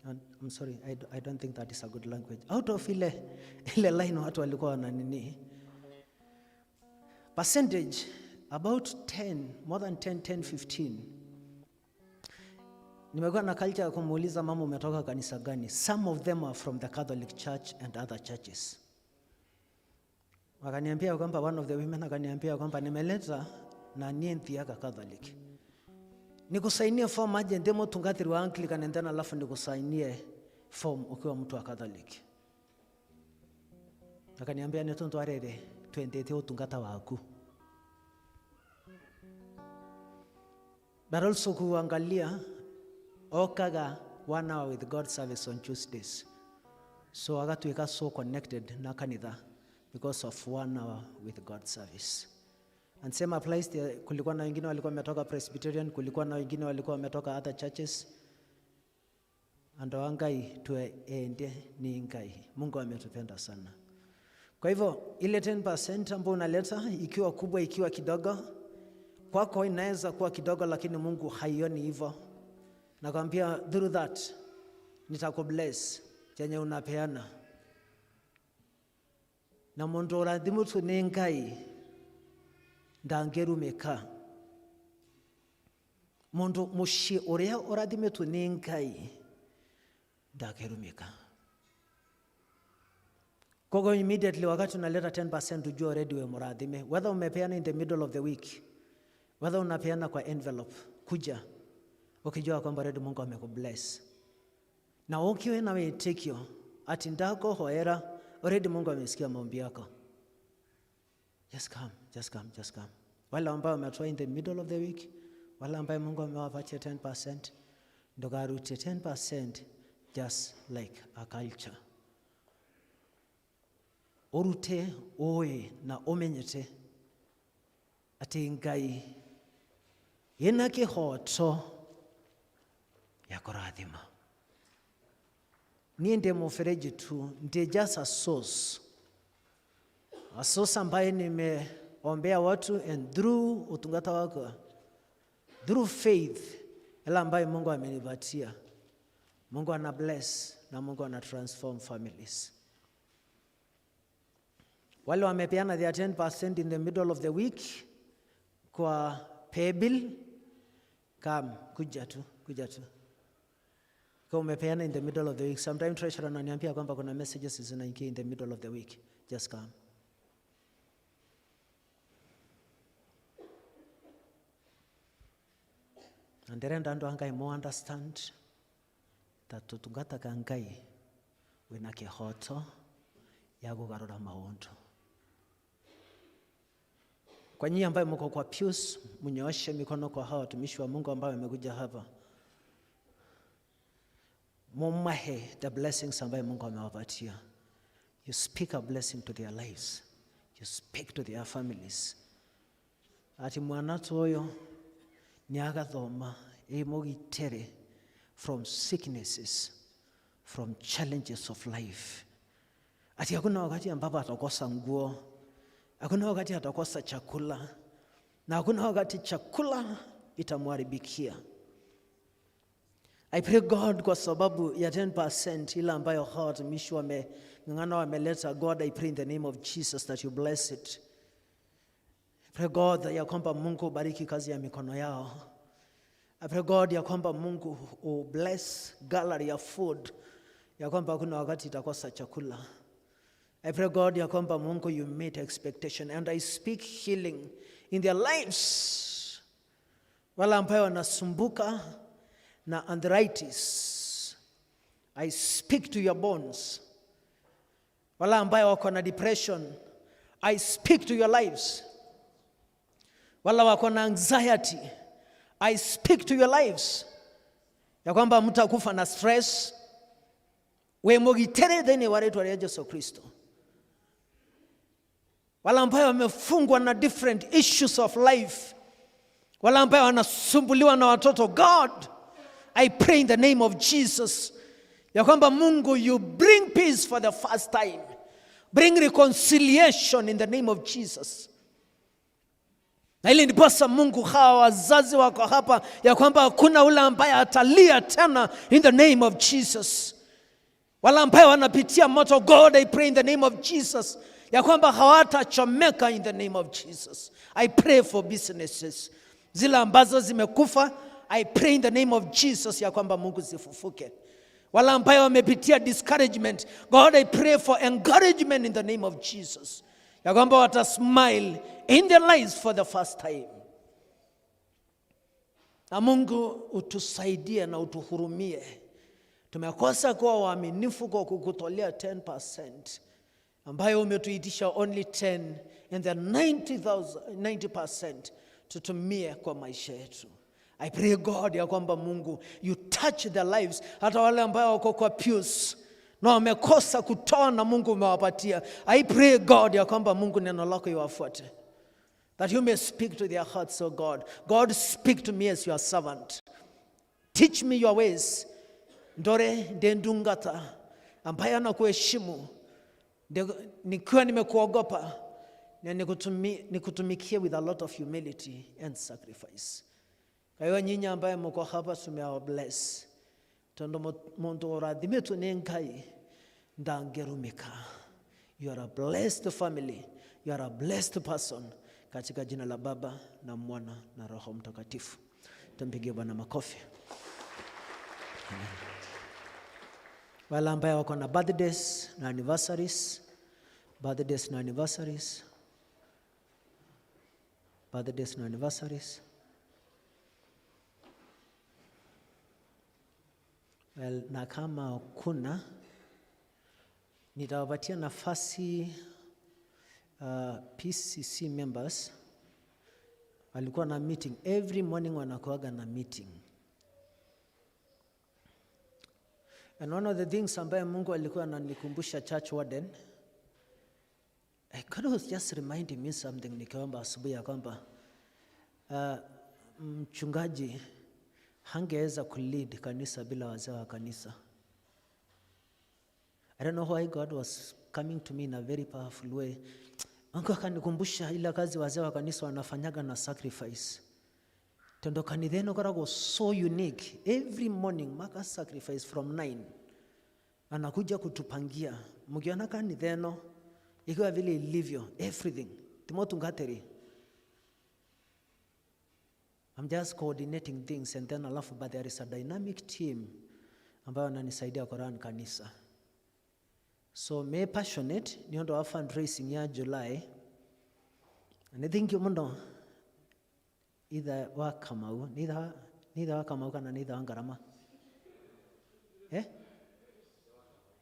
and I'm sorry, I don't think that is a good language. Out of ile line watu walikuwa wana nini, percentage about 10, more than 10, 10, 15. Nimekuwa na culture ya kumuuliza mama umetoka kanisa gani. Some of them are from the Catholic Church and other churches. Wakaniambia kwamba one of the women akaniambia kwamba nimeleta na nie nthiaga Catholic. Nikusainie form aje ndemo tungathiri wa Anglican and then alafu nikusainie form ukiwa mtu wa Catholic. Akaniambia ni tondu arere twendete utungata waku. But also kuangalia okaga 1 hour with God service on Tuesdays. So agatuika so connected na kanitha because of 1 hour with God service. And same applies to, kulikuwa na wengine walikuwa wametoka Presbyterian, kulikuwa na wengine walikuwa wametoka other churches. And wangai tuende ni Ngai. Mungu ametupenda sana. Kwa hivyo ile 10% ambayo unaleta ikiwa kubwa ikiwa kidogo, kwako inaweza kuwa kidogo lakini Mungu haioni hivyo. Nakwambia through that nitakubless chenye unapeana. Na mundu urathimutu ni Ngai ndangerumika. Mundu muci uria urathimitwo ni Ngai ndangerumika. Kogo immediately wakati unaleta 10% ujue already we murathime. Whether umepeana in the middle of the week, whether unapeana kwa envelope, kuja ukijua kwamba already Mungu amekubless. Na ukiwe na witikio ati ndako hoera, already Mungu amesikia maombi yako. Just come, just come, just come. Wale ambao wametoa in the middle of the week, wale ambao Mungu amewapatia 10%, ndogarute 10% just like a culture. Orute oe na omenyete ati Ngai ina kihoto ya kurathima. Niĩ ndĩ mũfereji tu, ndĩ just a source. A source ambaye nimeombea watu and through utungata wako, through faith ila ambaye Mungu amenipatia. Mungu ana bless na Mungu ana transform families. Wale wamepeana their 10% in the middle of the week kwa pay bill, come, kuja tu, kuja tu. Kwa umepeana in the middle of the week. Sometimes treasurer ananiambia kwamba kuna messages zinaingia in the middle of the week. Just come. Anderenda andu angai mo understand that tutungata ka Ngai wina kihoto ya kugarura maundu. Kwa nyinyi ambaye mko kwa pews, mnyooshe mikono kwa hawa watumishi wa Mungu ambao wamekuja hapa. Mumahe the blessings ambayo Mungu amewapatia. You speak a blessing to their lives. You speak to their families. Ati mwana toyo ni agathoma imugitere from sicknesses, from challenges of life. Ati hakuna wakati ambapo atakosa nguo, hakuna wakati atakosa chakula, na hakuna wakati chakula itamwharibikia. I pray God kwa sababu ya 10% ile ambayo hawa watumishi wameng'ang'ana wameleta. God, I pray in the name of Jesus that you bless it. Pray God ya kwamba Mungu ubariki kazi ya mikono yao. I pray God ya kwamba Mungu u bless gallery ya food, ya kwamba hakuna wakati itakosa chakula. I pray God ya kwamba Mungu you meet expectation, and I speak healing in their lives. Wale ambayo wanasumbuka na arthritis, I speak to your bones. Wale ambayo wako na depression, I speak to your lives. Wala wako na anxiety, I speak to your lives ya kwamba mtakufa na stress. We mugitere thĩinĩ wa rĩtwa rĩa Jesu Kristo. Wala ambayo wamefungwa na different issues of life, wala ambayo wanasumbuliwa na watoto, God, I pray in the name of Jesus ya kwamba Mungu you bring peace for the first time, bring reconciliation in the name of Jesus. Na ili ndiposa Mungu hawa wazazi wako hapa, ya kwamba hakuna ule ambaye atalia tena in the name of Jesus. Wala ambaye wanapitia moto, God, I pray in the name of Jesus ya kwamba hawatachomeka in the name of Jesus. I pray for businesses zile ambazo zimekufa, I pray in the name of Jesus ya kwamba Mungu zifufuke. Wala ambayo wamepitia discouragement, God, I pray for encouragement in the name of Jesus ya kwamba watasmile in their lives for the first time. Na Mungu utusaidie na utuhurumie. Tumekosa kuwa waaminifu kwa kukutolea 10% ambayo umetuitisha only 10 and then 90,000 90% tutumie kwa maisha yetu. I pray God ya kwamba Mungu you touch their lives, hata wale ambao wako kwa pews na wamekosa kutoa na Mungu umewapatia. I pray God ya kwamba Mungu neno lako iwafuate, that you may speak to their hearts, oh God. God, speak to me as your servant. Teach me your ways. Ndore ndendungata ambaye anakuheshimu, nikiwa nimekuogopa na nikutumikie with a lot of humility and sacrifice. Kwa hiyo nyinyi ambaye mko hapa, tumewa bless tondu mundu urathimitwo nĩ Ngai ndangĩrumĩka. You are a blessed family, you are a blessed person, katika jina la Baba na Mwana na Roho Mtakatifu. Tumpigie Bwana makofi. Amen. Wale ambaye wako na birthdays na anniversaries, birthdays na anniversaries, birthdays na anniversaries. Well, na kama kuna, nitawapatia nafasi PCC members walikuwa na meeting every morning, wanakuaga na meeting. And one of the things ambaye Mungu alikuwa ananikumbusha, church warden, God was just reminding me something nikiomba asubuhi ya kwamba mchungaji hangeweza kulead kanisa bila wazee wa kanisa. I don't know why God was coming to me in a very powerful way. Mungu akanikumbusha ile kazi wazee wa kanisa wanafanyaga na sacrifice. Tondo kanitheno koragwo so unique. Every morning maka sacrifice from 9. Anakuja kutupangia. Mkiona kanitheno ikiwa vile ilivyo, everything. Timotungateri. I'm just coordinating things and then alafu, but there is a dynamic team ambayo wananisaidia kurun kanisa. So me passionate ni ndo wa fundraising ya July. And I think you muno either wa Kamau, neither wa Kamau kana neither wa Ngarama. Eh?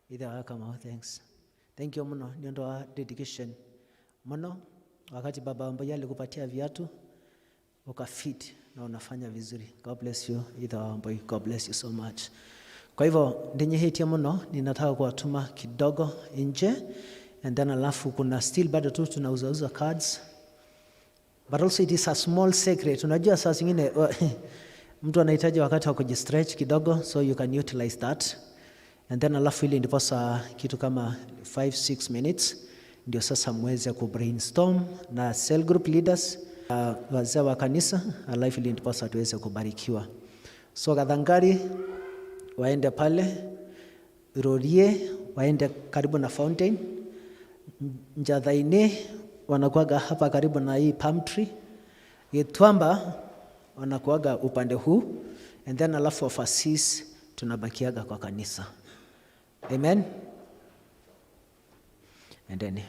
Either wa Kamau, thanks. Thank you muno ni ndo wa dedication. Muno wakati baba ambaye alikupatia viatu ukafit na unafanya vizuri. God bless you, either wa Wambui. God bless you so much. Kwa hivyo ndinyihitie muno, ninataka kuwatuma kidogo nje and then alafu kuna still bado tu tunauzauza cards, but also it is a small secret. Unajua saa zingine mtu anahitaji wakati wa kujistretch kidogo, so you can utilize that and then alafu ili ndiposa kitu kama 5 6 minutes ndio sasa muweze ku brainstorm na cell group leaders, wazee wa kanisa, alafu ili ndiposa tuweze kubarikiwa. So Gathangari waende pale, Rorie waende karibu na fountain, Njathaini wanakuaga hapa karibu na hii palm tree. Gitwamba wanakuaga upande huu, and then alafu overseas tunabakiaga kwa kanisa. Amen. And then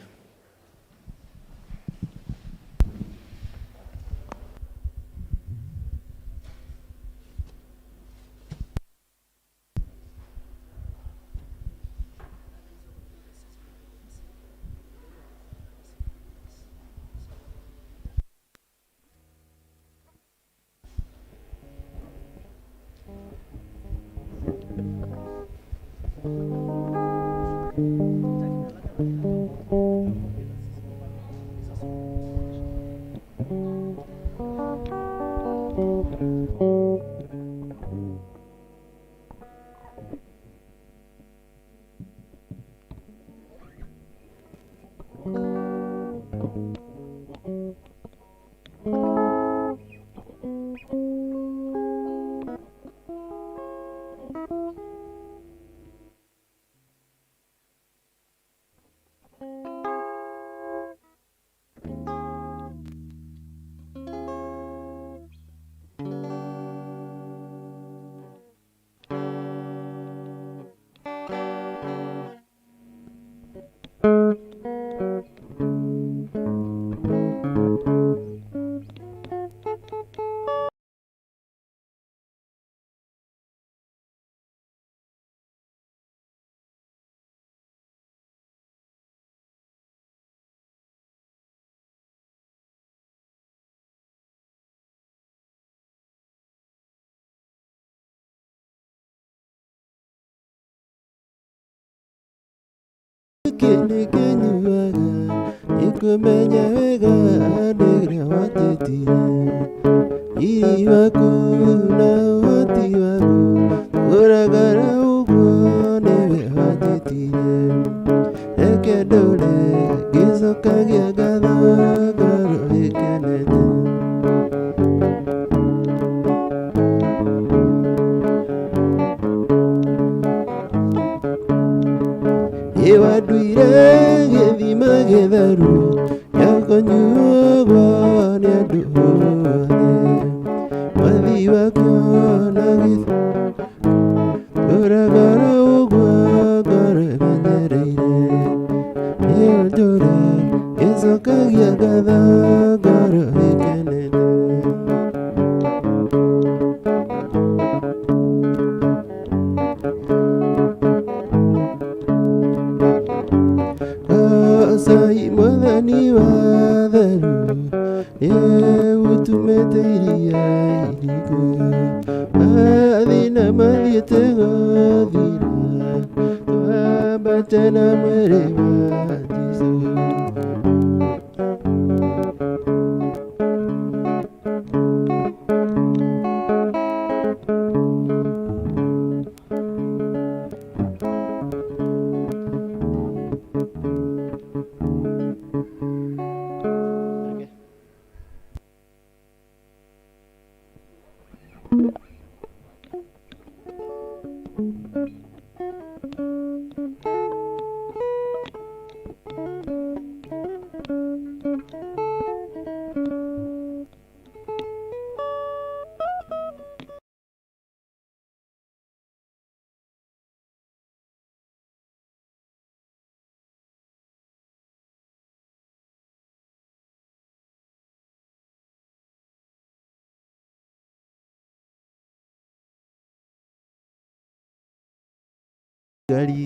Gĩkĩ kĩnyuaga nĩkũmenya wega ndĩrĩa wanjĩtire riri waku na ũhoti waku ũragara ũguo nĩwe wanjĩtire reke ndũre ngĩcokagia ngatho ngoro ĩkenete. Nĩwanduire gĩthima gĩtheru gĩa kũnyuagwo nĩ andũ othe mwathi wakwa na ũragara ũguo ngoro ĩmenyereire nĩũndũre ngĩcokagia ngatho ngoro ĩkenete. Sai mwathani wa theru nĩũtũmĩte iria iriku mathĩna mathiĩte gũthira twambate na mwĩrĩ wa Jesũ. Ngari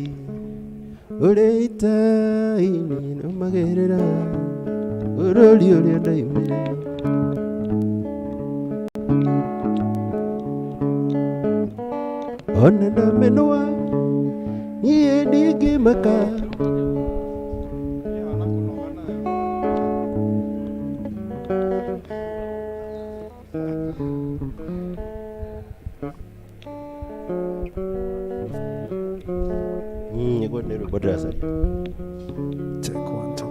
ũrĩ ita-inĩ nũmagĩrĩra bũrũri ũrĩa ndaumire. Ona ndamenwo niĩ ndingĩmaka nĩguo nĩ rwĩmbo ndĩracaria. Check one, two.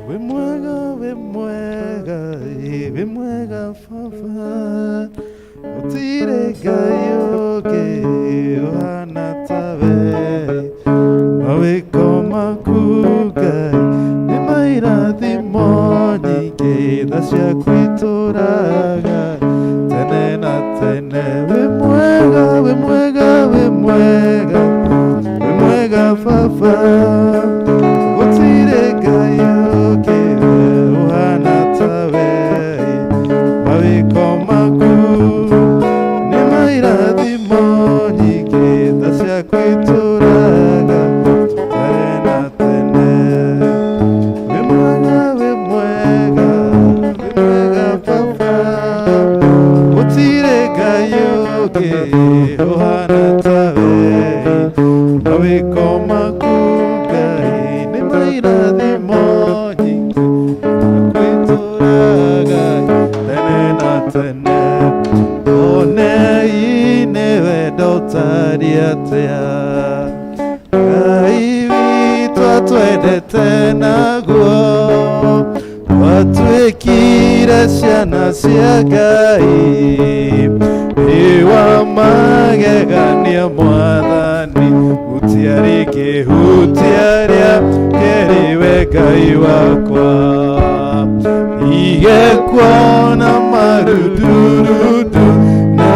Wĩ mwega, wĩ mwega, ĩ wĩ mwega baba, gũtirĩ Ngai ũngĩ ũhana tawe. Mawĩko maku Ngai nĩ mairathimo nyingĩ, tha ciaku itũũraga tene na tene. Wĩ mwega, wĩ mwega, wĩ mwega, wĩ mwega Baba. Gũtirĩ Ngai ũngĩ ũhana tawe. Mawĩko maku nĩ mairathimo nyingĩ, tha ciaku itũũraga tene na tene. Wĩ mwega, wĩ mwega, wĩ mwega Baba. Gũtirĩ Ngai ũngĩ ũhana tawe. Mawĩko maku Ngai nĩ mairathimo nyingĩ, kwitũraga tene na tene. Onei nĩ wendo ũtariĩ atĩa, Ngai witũ atwendete naguo. Twatuĩkire ciana cia Ngai, nĩ wa magegania Mwathani. Gũtiarĩ kĩhutia rĩa kerĩ we Ngai wakwa. Ndige kuona marudurudu, na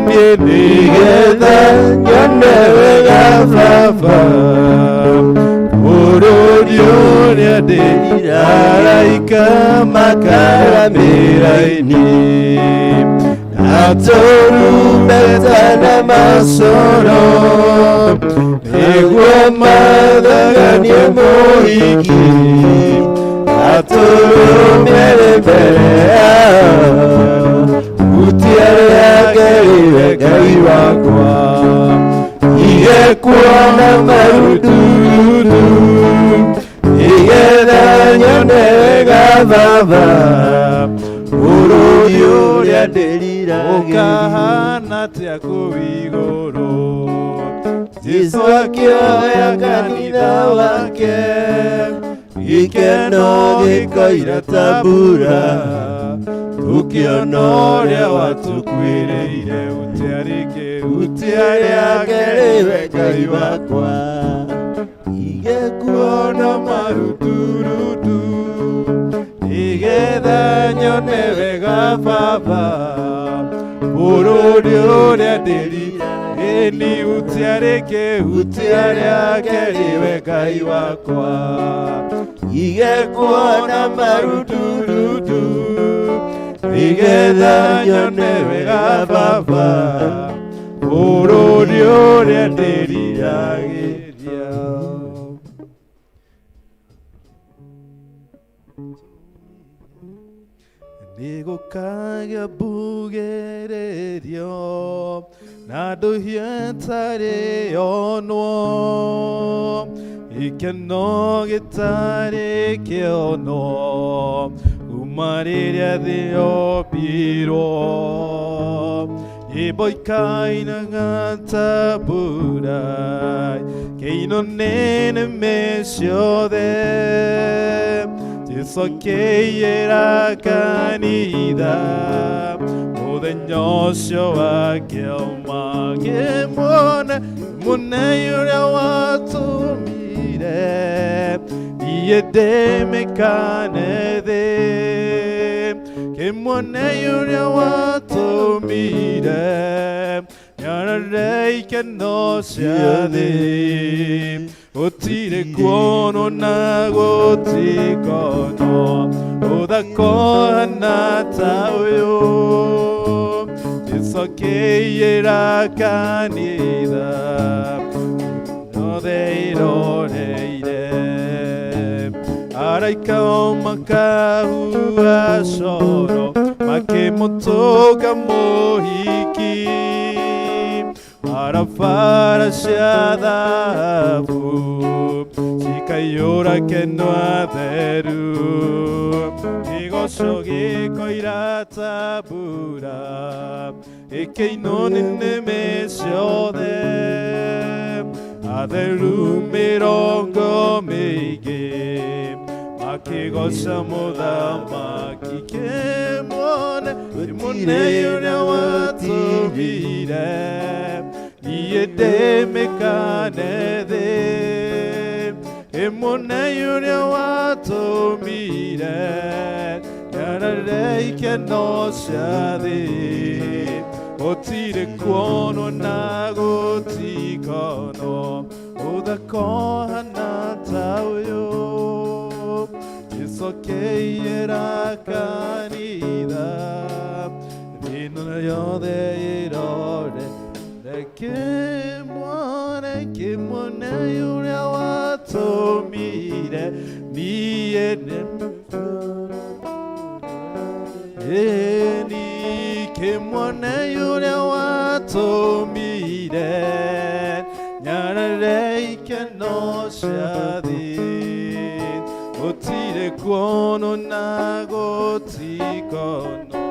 niĩ nĩgetha nyone wega Baba. Bũrũri ũrĩa ndĩ araika makaramĩra-inĩ, na tũrumbeta na macoro, nĩguo mathaganie mũhiki, atũrũmĩre mbere yao. Hutia rĩa kerĩ we Ngai wakwa. Ndige kuona marudurudu, nĩgetha nyone wega Baba. Bũrũri ũrĩa ndĩriragĩria Ũkahana atĩa kũu igũrũ, Jesũ akĩoya kanitha wake, gĩkeno gĩkoira ta mbura, tũkĩona ũrĩa watũkuĩrĩire. Gũtiarĩ kĩhutia rĩa rĩa kerĩ kerĩ we we Ngai Ngai wakwa. Ndige kuona marudurudu, nĩgetha nyone wega Baba. Bũrũri ũrĩa ndĩriragĩria, gũtiarĩ kĩhutia rĩa kerĩ we Ngai wakwa. Ndige kuona marudurudu, Nĩgetha nyone wega Baba. Bũrũri ũrĩa ndĩriragĩria. Nĩgũkagĩa mbugĩrĩrio na ndũhiũ ĩtarĩ yonwo, gĩkeno gĩtarĩ kĩonwo kuma rĩrĩa thĩ yombirwo. Nyĩmbo ikainaga ta mbura, kĩino nĩ nĩmĩ ciothe. Jesũ akĩiyĩra kanitha mũthenya ũcio akĩoma. Kĩmuone mũnei ũrĩa watũmire niĩ ndĩmĩkane thĩ. Kĩmuone ũrĩa watũmire nyarare ikeno cia thĩ. Gũtirĩ kuonwo na gũtikonwo ũthaka ũhana ta ũyũ. Jesũ akĩiyĩra kanitha yothe ĩroreire. Araika o makahuha coro, makĩmũtũnga mũhiki. Barabara cia thahabu cikaiyũra keno atheru. Kĩgoco gĩkoira ta mbura, gĩkĩinwo nĩ nĩmĩ ciothe. Atheru mĩrongo mĩingĩ makĩgoca mũthamaki. Kĩmuone, kĩmuone ũrĩa watũmire niĩ Niĩ ndĩmĩkane thĩ ĩmũne ũrĩa watũmire nyarare ikeno cia thĩ gũtirĩ kuonwo na gũtikonwo ũthaka ũhana ta ũyũ Jesũ akĩiyĩra kanitha thĩ ĩno yothe ĩrore Kĩmwone kĩmwone ũrĩa watũmire niĩ nĩ ĩni kĩmwone ũrĩa watũmire nyarare ikeno cia thĩ gũtirĩ kuonwo na gũtikonwo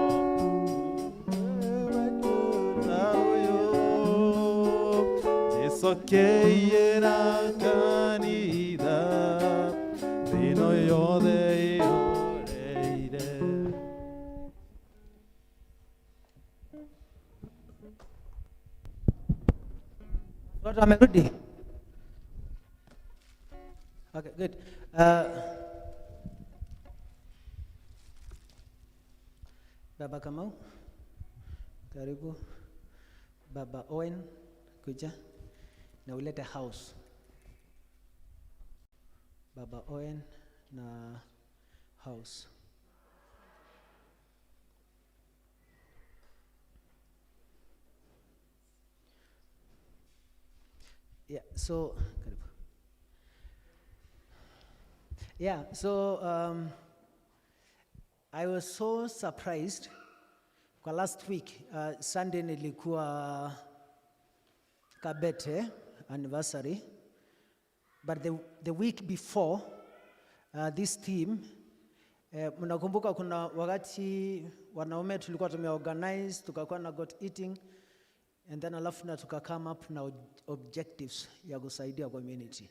Jesũ akĩiyĩra kanitha thĩ ĩno yothe ĩhoreire. Watu wamerudi? Okay, good. Baba Kamau, karibu. Baba Owen, kuja na ulete house. Baba Owen na house. Yeah, so karibu. Yeah, so I was so surprised kwa last week Sunday nilikuwa Kabete anniversary, but the week before this team mnakumbuka kuna wakati wanaume tulikuwa tumeorganize tukakuwa na got eating and then alafu na tuka come up na objectives ya kusaidia community.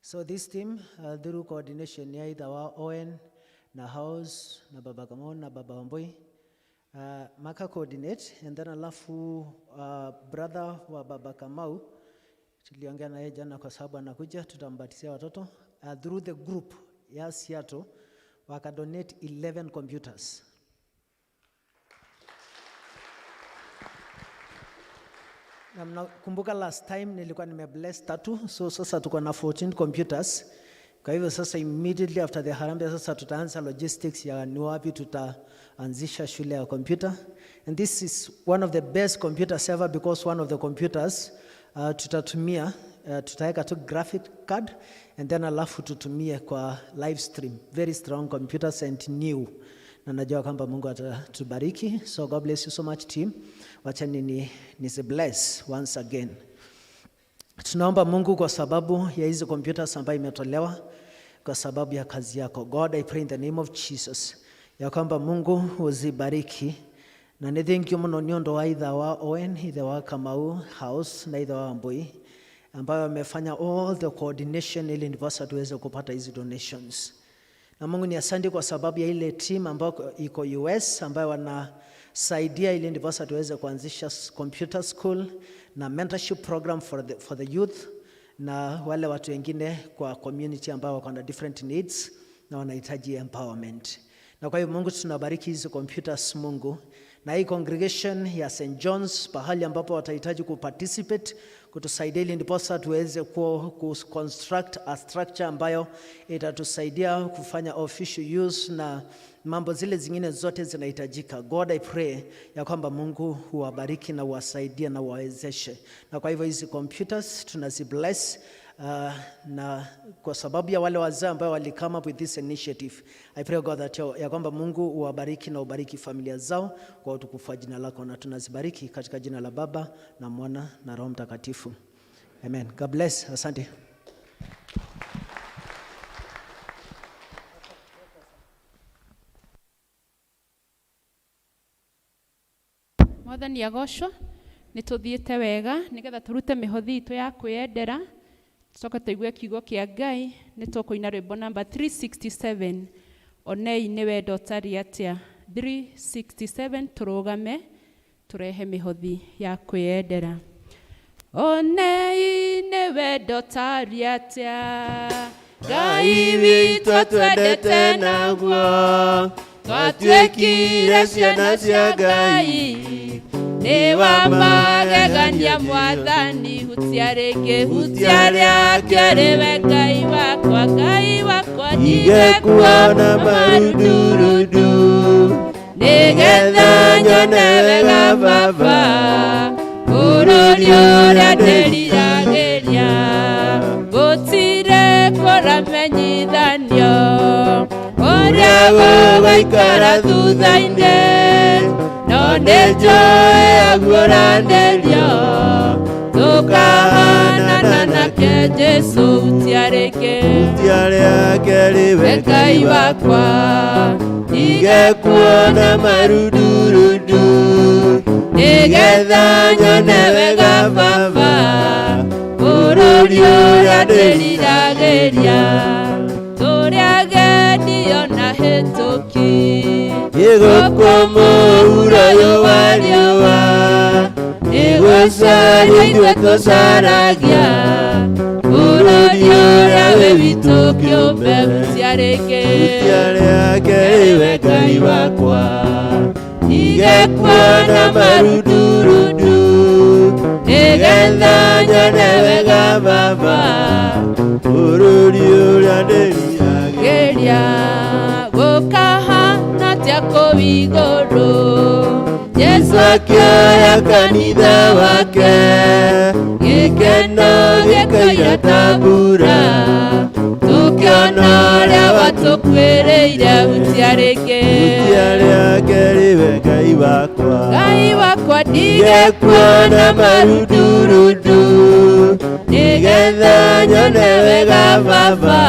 So this team through coordination ya either wa Owen na House na Baba Kamau na Baba Wambui maka coordinate and then alafu brother wa Baba Kamau tuliongea naye jana kwa sababu anakuja, tutambatizia watoto through the group ya Seattle waka donate 11 computers. Na mnakumbuka last time nilikuwa nimebless 3, so sasa tuko na 14 computers. Kwa hivyo sasa immediately after the harambee sasa tutaanza logistics ya ni wapi tutaanzisha shule ya computer. And this is one of the best computer server because one of the computers tutatumia tutaweka tu graphic card and then alafu tutumie kwa live stream. Very strong computers and new. Na najua kwamba Mungu atatubariki. So God bless you so much team. Wacha nisi bless once again. Tunaomba Mungu kwa sababu ya hizi computers ambayo imetolewa kwa sababu ya kazi yako. God, I pray in the name of Jesus ya kwamba Mungu uzibariki. Na ni thank you muno ni ũndũ wa ithe wa Owen, ithe wa Kamau House na ithe wa Wambui ambayo wamefanya all the coordination ili ndiposa tuweze kupata hizi donations. Na Mungu ni asante kwa sababu ya ile team ambayo iko US ambayo wanasaidia ili ndiposa tuweze kuanzisha computer school na mentorship program for the youth na wale watu wengine kwa community ambao wako na different needs na wanahitaji empowerment. Na kwa hiyo Mungu tunabariki hizi computers Mungu, na hii congregation ya St. John's pahali ambapo watahitaji kuparticipate kutusaidia ili ndiposa tuweze ku construct a structure ambayo itatusaidia kufanya official use na mambo zile zingine zote zinahitajika. God, I pray ya kwamba Mungu huwabariki na uwasaidie na uwawezeshe. Na kwa hivyo hizi computers tunazibless na kwa sababu ya wale wazee ambao wali come up with this initiative, I pray God that ya kwamba Mungu uwabariki na ubariki familia zao kwa utukufu wa jina lako, na tunazibariki katika jina la Baba na Mwana na Roho Mtakatifu. Amen. God bless. Asante. Mwathani agocwo, nĩ tũthiĩte wega nĩgetha tũrute mĩhothi itũ ya kwĩyendera, tũcoke tũigue kiugo kĩa Ngai. Nĩ tũkũina rwĩmbo namba 367, onei nĩ wendo ũtariĩ atĩa. 367, tũrũgame tũrehe mĩhothi ya kwĩyendera. Onei nĩ wendo tarĩ atĩa Ngai witũ atwendete naguo twatuĩkire ciana cia Ngai nĩ wa magegania Mwathani hutia rĩngĩ hutia rĩake rĩwe Ngai wakwa Ngai wakwa Ndige kuona marundurundu nĩgetha nyone wega Baba bũrũri ũrĩa ndĩriragĩria gũtirĩ kũramenyithanio ũrĩa gũgũikara thutha-inĩ no nĩnjũĩ aguũranĩrio tũkahanana nake Jesũ hutia rĩngĩ Hutia rĩake rĩwe Ngai wakwa Ndige kuona marundurundu nĩgetha nyone wega Baba bũrũri ũrĩa ndĩriragĩria tũrĩ agendi ona hĩtũki Gĩgũkũ mũhuro ũyũ wa riũa Nĩgũcaria ithuĩ tũcaragia bũrũri ũrĩa wĩ witũ kĩũmbe hutia rĩngĩ Hutia rĩake rĩwe Ngai wakwa Ndige kuona marundurundu nĩgetha nyone wega Baba bũrũri ũrĩa ndĩriragĩria geria gũkahana atĩa kũu igũrũ Jesũ akĩoya kanitha wake gĩkeno gĩkaira ta mbura tũkĩona ũrĩa watũkuĩrĩire hutia rĩngĩ Hutia rĩake rĩwe Ngai wakwa Ngai wakwa Ndige ndige kuona marundurundu nĩgetha nyone wega Baba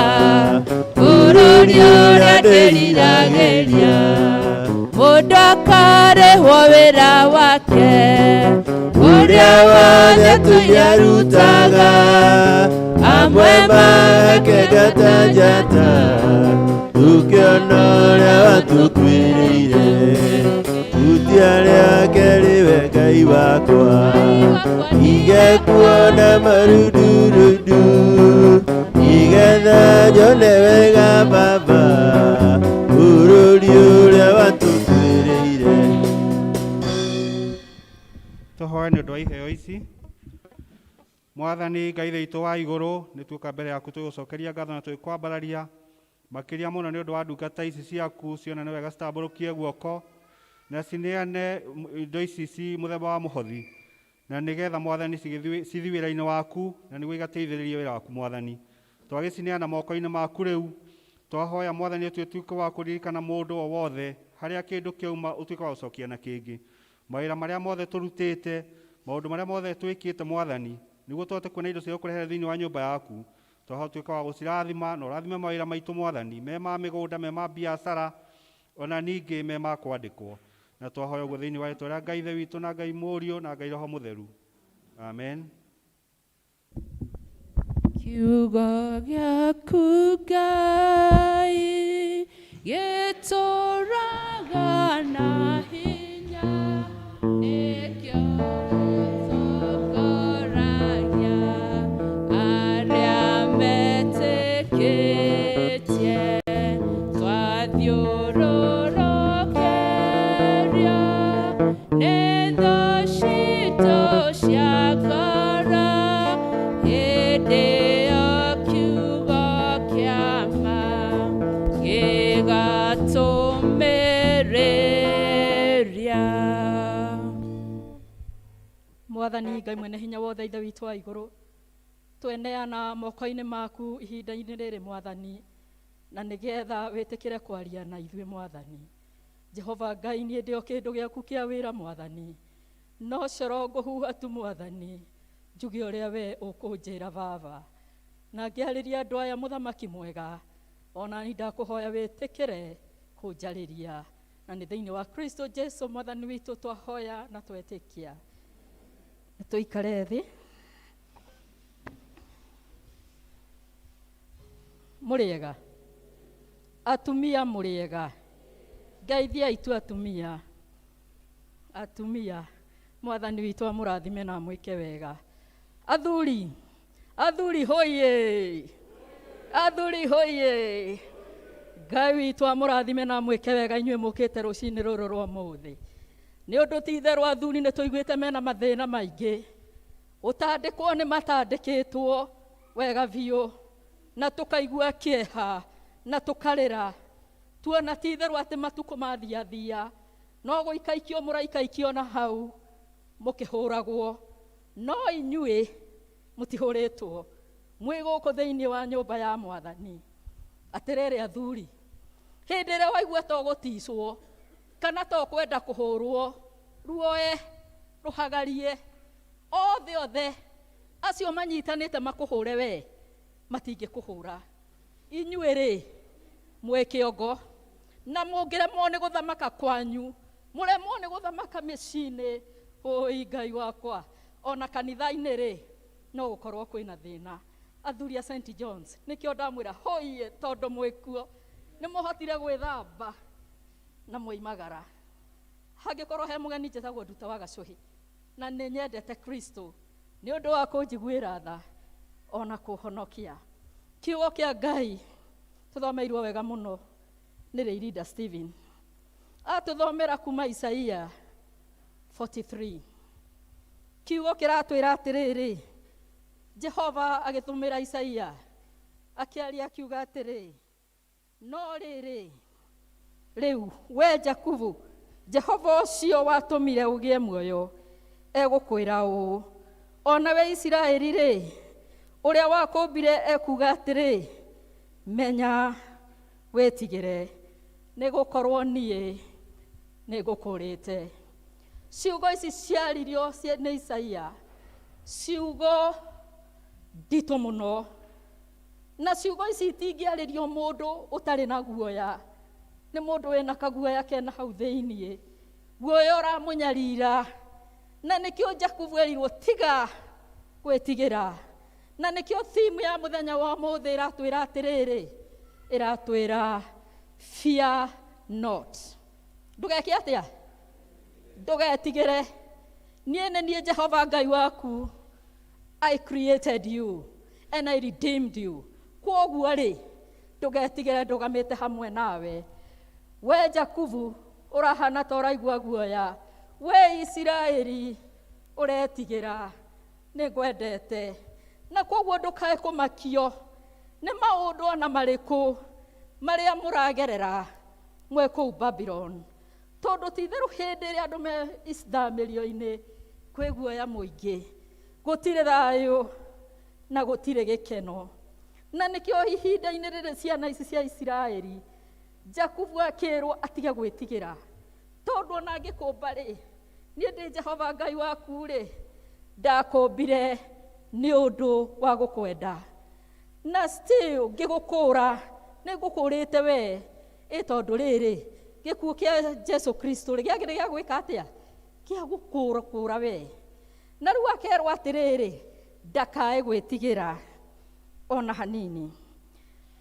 bũrũri ũrĩa ndĩriragĩria mũndũ akarĩhwo wĩra wake ũrĩa wothe tũnyarutaga amwe makenga ta njata tũkĩona ũrĩa watũkuĩrĩire hutia rĩake rĩwe Ngai wakwa ndige kuona marundurundu nĩgetha nyone wega Baba bũrũri ũrĩa watũkuĩrĩire Tũhoe nĩ ũndũ wa iheo ici Mwathani Ngai witũ wa igũrũ nĩ tuoka mbere yaku tũgũcokeria ngatho na tũgĩkwambararia makĩria mũno nĩ ũndũ wa ndungata ici ciaku ciona nĩ wega citambũrũkie guoko na cineane indo ici ci mũthemba wa mũhothi na nĩgetha Mwathani cithiĩ wĩra-inĩ waku na nĩguo igateithĩrĩrie wĩra waku Mwathani twagĩcineana moko-inĩ maku rĩu twahoya Mwathani ũtuĩke wa kũririkana mũndũ o wothe harĩa kĩndũ kĩauma ũtuĩke wa gũcokia na kĩngĩ mawĩra marĩa mothe tũrutĩte maũndũ marĩa mothe twĩkĩte Mwathani nĩguo tũhote kuona indo cia gũkũrehera thĩinĩ wa nyũmba yaku twahoya ũtuĩke wa gũcirathima na ũrathime mawĩra maitũ Mwathani me ma mĩgũnda me ma biacara ona ningĩ me ma kwandĩkwo na twahoya ũguo thĩinĩ wa rĩtwa rĩa Ngai Ithe witũ na Ngai Mũriũ na Ngai Roho Mũtheru amen. Kiugo gĩaku Ngai gĩtũũraga na hinya nĩkĩo gĩtongoragia arĩa metĩkĩtie twathiũrũrũkĩrio nĩ thũ citũ cia ngoro hĩndĩ ĩyo kiugo kĩa ma gĩgatũmĩrĩria. Mwathani Ngai mwene hinya wothe Ithe witũ wa igũrũ tweneana moko-inĩ maku ihinda-inĩ rĩrĩ Mwathani na nĩgetha wĩtĩkĩre kwaria na ithuĩ Mwathani Jehova Ngai niĩ ndĩ o kĩndũ gĩaku kĩa wĩra Mwathani no coro ngũhuha tu Mwathani njuge ũrĩa we ũkũnjĩra Baba na ngĩarĩria andũ aya mũthamaki mwega ona ni ndakũhoya wĩtĩkĩre kũnjarĩria na nĩ thĩinĩ wa Kristo Jesu Mwathani witũ twahoya na twetĩkia. Tũikare thĩ. Mũrĩega atumia, mũrĩega ngeithiai tu atumia, atumia Mwathani witũ amũrathime na amwĩke wega. Athuri, athuri hoye, athuri hoye. Ngai witũ amũrathime na amwĩke wega inyuĩ mũkĩte rũcinĩ rũrũ rwa ũmũthĩ. Nĩ ũndũ ti itherũ athuri nĩ tũiguĩte mena mathĩna maingĩ. Gũtandĩkwo nĩ matandĩkĩtwo wega biũ na tũkaigua kĩeha na tũkarĩra. Tuona ti itherũ atĩ matukũ mathiathia no gũikaikio mũraikaikio na hau mũkĩhũragwo. No inyuĩ mũtihũrĩtwo, mwĩ gũkũ thĩinĩ wa nyũmba ya Mwathani. Atĩrĩrĩ athuri, hĩndĩ ĩrĩa waigua to gũticwo kana to kwenda kũhũrwo, ruoe rũhagarie othe othe acio manyitanĩte makũhũre we matingĩkũhũra. Inyuĩ rĩ mwĩ kĩongo na mũngĩremwo nĩ gũthamaka kwanyu, mũremwo nĩ gũthamaka mĩciĩ-inĩ, ũi Ngai wakwa, ona kanitha-inĩ rĩ no gũkorwo kwĩna thĩna. Athuri a St John's nĩkĩo ndamwĩra hoiye tondũ mwĩkuo nĩ mũhotire gwĩthamba na mwoimagara. Hangĩkorwo he mũgeni njĩtagwo Nduta wa Gacũhĩ na nĩ nyendete Kristo nĩ ũndũ wa kũnjiguĩra tha ona kũhonokia. Kiugo kĩa Ngai tũthomeirwo wega mũno nĩ Rĩirinda Stephen. Atũthomera kuma Isaia 43. Kiugo kĩratwĩra atĩrĩrĩ, Jehova agĩtũmĩra Isaia akĩaria akiuga atĩrĩ, no rĩrĩ rĩu we Jakubu, Jehova ũcio watũmire ũgĩe muoyo egũkwĩra ũũ, ona we Isiraeli rĩ, ũrĩa wakũmbire ekuuga atĩrĩ, menya wĩtigĩre, nĩ gũkorwo niĩ nĩ ngũkũũrĩte. Ciugo ici ciaririo nĩ Isaia, ciugo nditũ mũno, na ciugo ici itingĩarĩrio mũndũ ũtarĩ na guoya. Nĩ mũndũ wĩna kaguoya kena hau thĩiniĩ, guoya ũramũnyarira, na nĩkĩo Jakubu erirwo tiga gwĩtigĩra. Na nĩkĩo theme ya mũthenya wa ũmũthĩ ĩratwĩra atĩrĩrĩ, ĩratwĩra fear not. Ndũgeke atĩa? Ndũgetigĩre. Niĩ nĩ niĩ Jehova Ngai waku. I created you and I redeemed you. Kwoguo rĩ, ndũgetigĩre, ndũgamĩte hamwe nawe. We Jakubu ũrahana ta ũraigua guoya, we Isiraeli ũretigĩra, nĩ ngwendete. Na kwoguo ndũkae kũmakio nĩ maũndũ ona marĩkũ marĩa mũragerera mwĩ kũu Babylon. Tondũ ti itherũ hĩndĩ ĩrĩa andũ me ithamĩrio-inĩ kwĩ guoya mũingĩ, gũtirĩ thayũ na gũtirĩ gĩkeno. Na nĩkĩo ihinda-inĩ rĩrĩ ciana ici cia Isiraeli, Jakubu akĩrwo atige gwĩtigĩra, tondũ ona angĩkũmba rĩ, niĩ ndĩ Jehova Ngai waku rĩ, ndakũmbire nĩ ũndũ wa gũkwenda, na still ngĩgũkũra nĩ ngũkũrĩte we, ĩ tondũ rĩrĩ gĩkuũ kĩa Jesu Kristo rĩ gĩakĩrĩ gĩa gwĩka atĩa? Kĩa gũkũra we. Na rĩu akerwo atĩrĩrĩ, ndakae gwĩtigĩra ona hanini,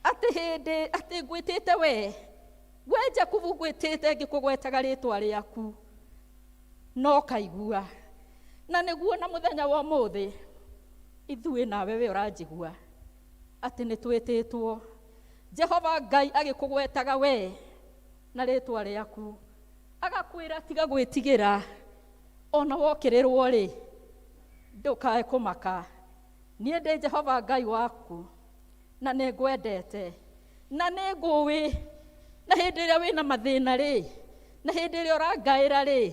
atĩ hĩndĩ atĩ ngwĩtĩte we, we Jakubu ngwĩtĩte ngĩkũgwetaga rĩtwa rĩaku, no kaigua. Na nĩguo na mũthenya wa ũmũthĩ ithuĩ nawe we ũranjigua atĩ nĩ twĩtĩtwo. Jehova Ngai agĩkũgwetaga we na rĩtwa rĩaku, agakwĩra tiga gwĩtigĩra, ona wokĩrĩrwo rĩ ndũkae kũmaka. Niĩ ndĩ Jehova Ngai waku na nĩ ngwendete na nĩ ngũĩ, na hĩndĩ ĩrĩa wĩna mathĩna rĩ, na hĩndĩ ĩrĩa ũrangaĩra rĩ,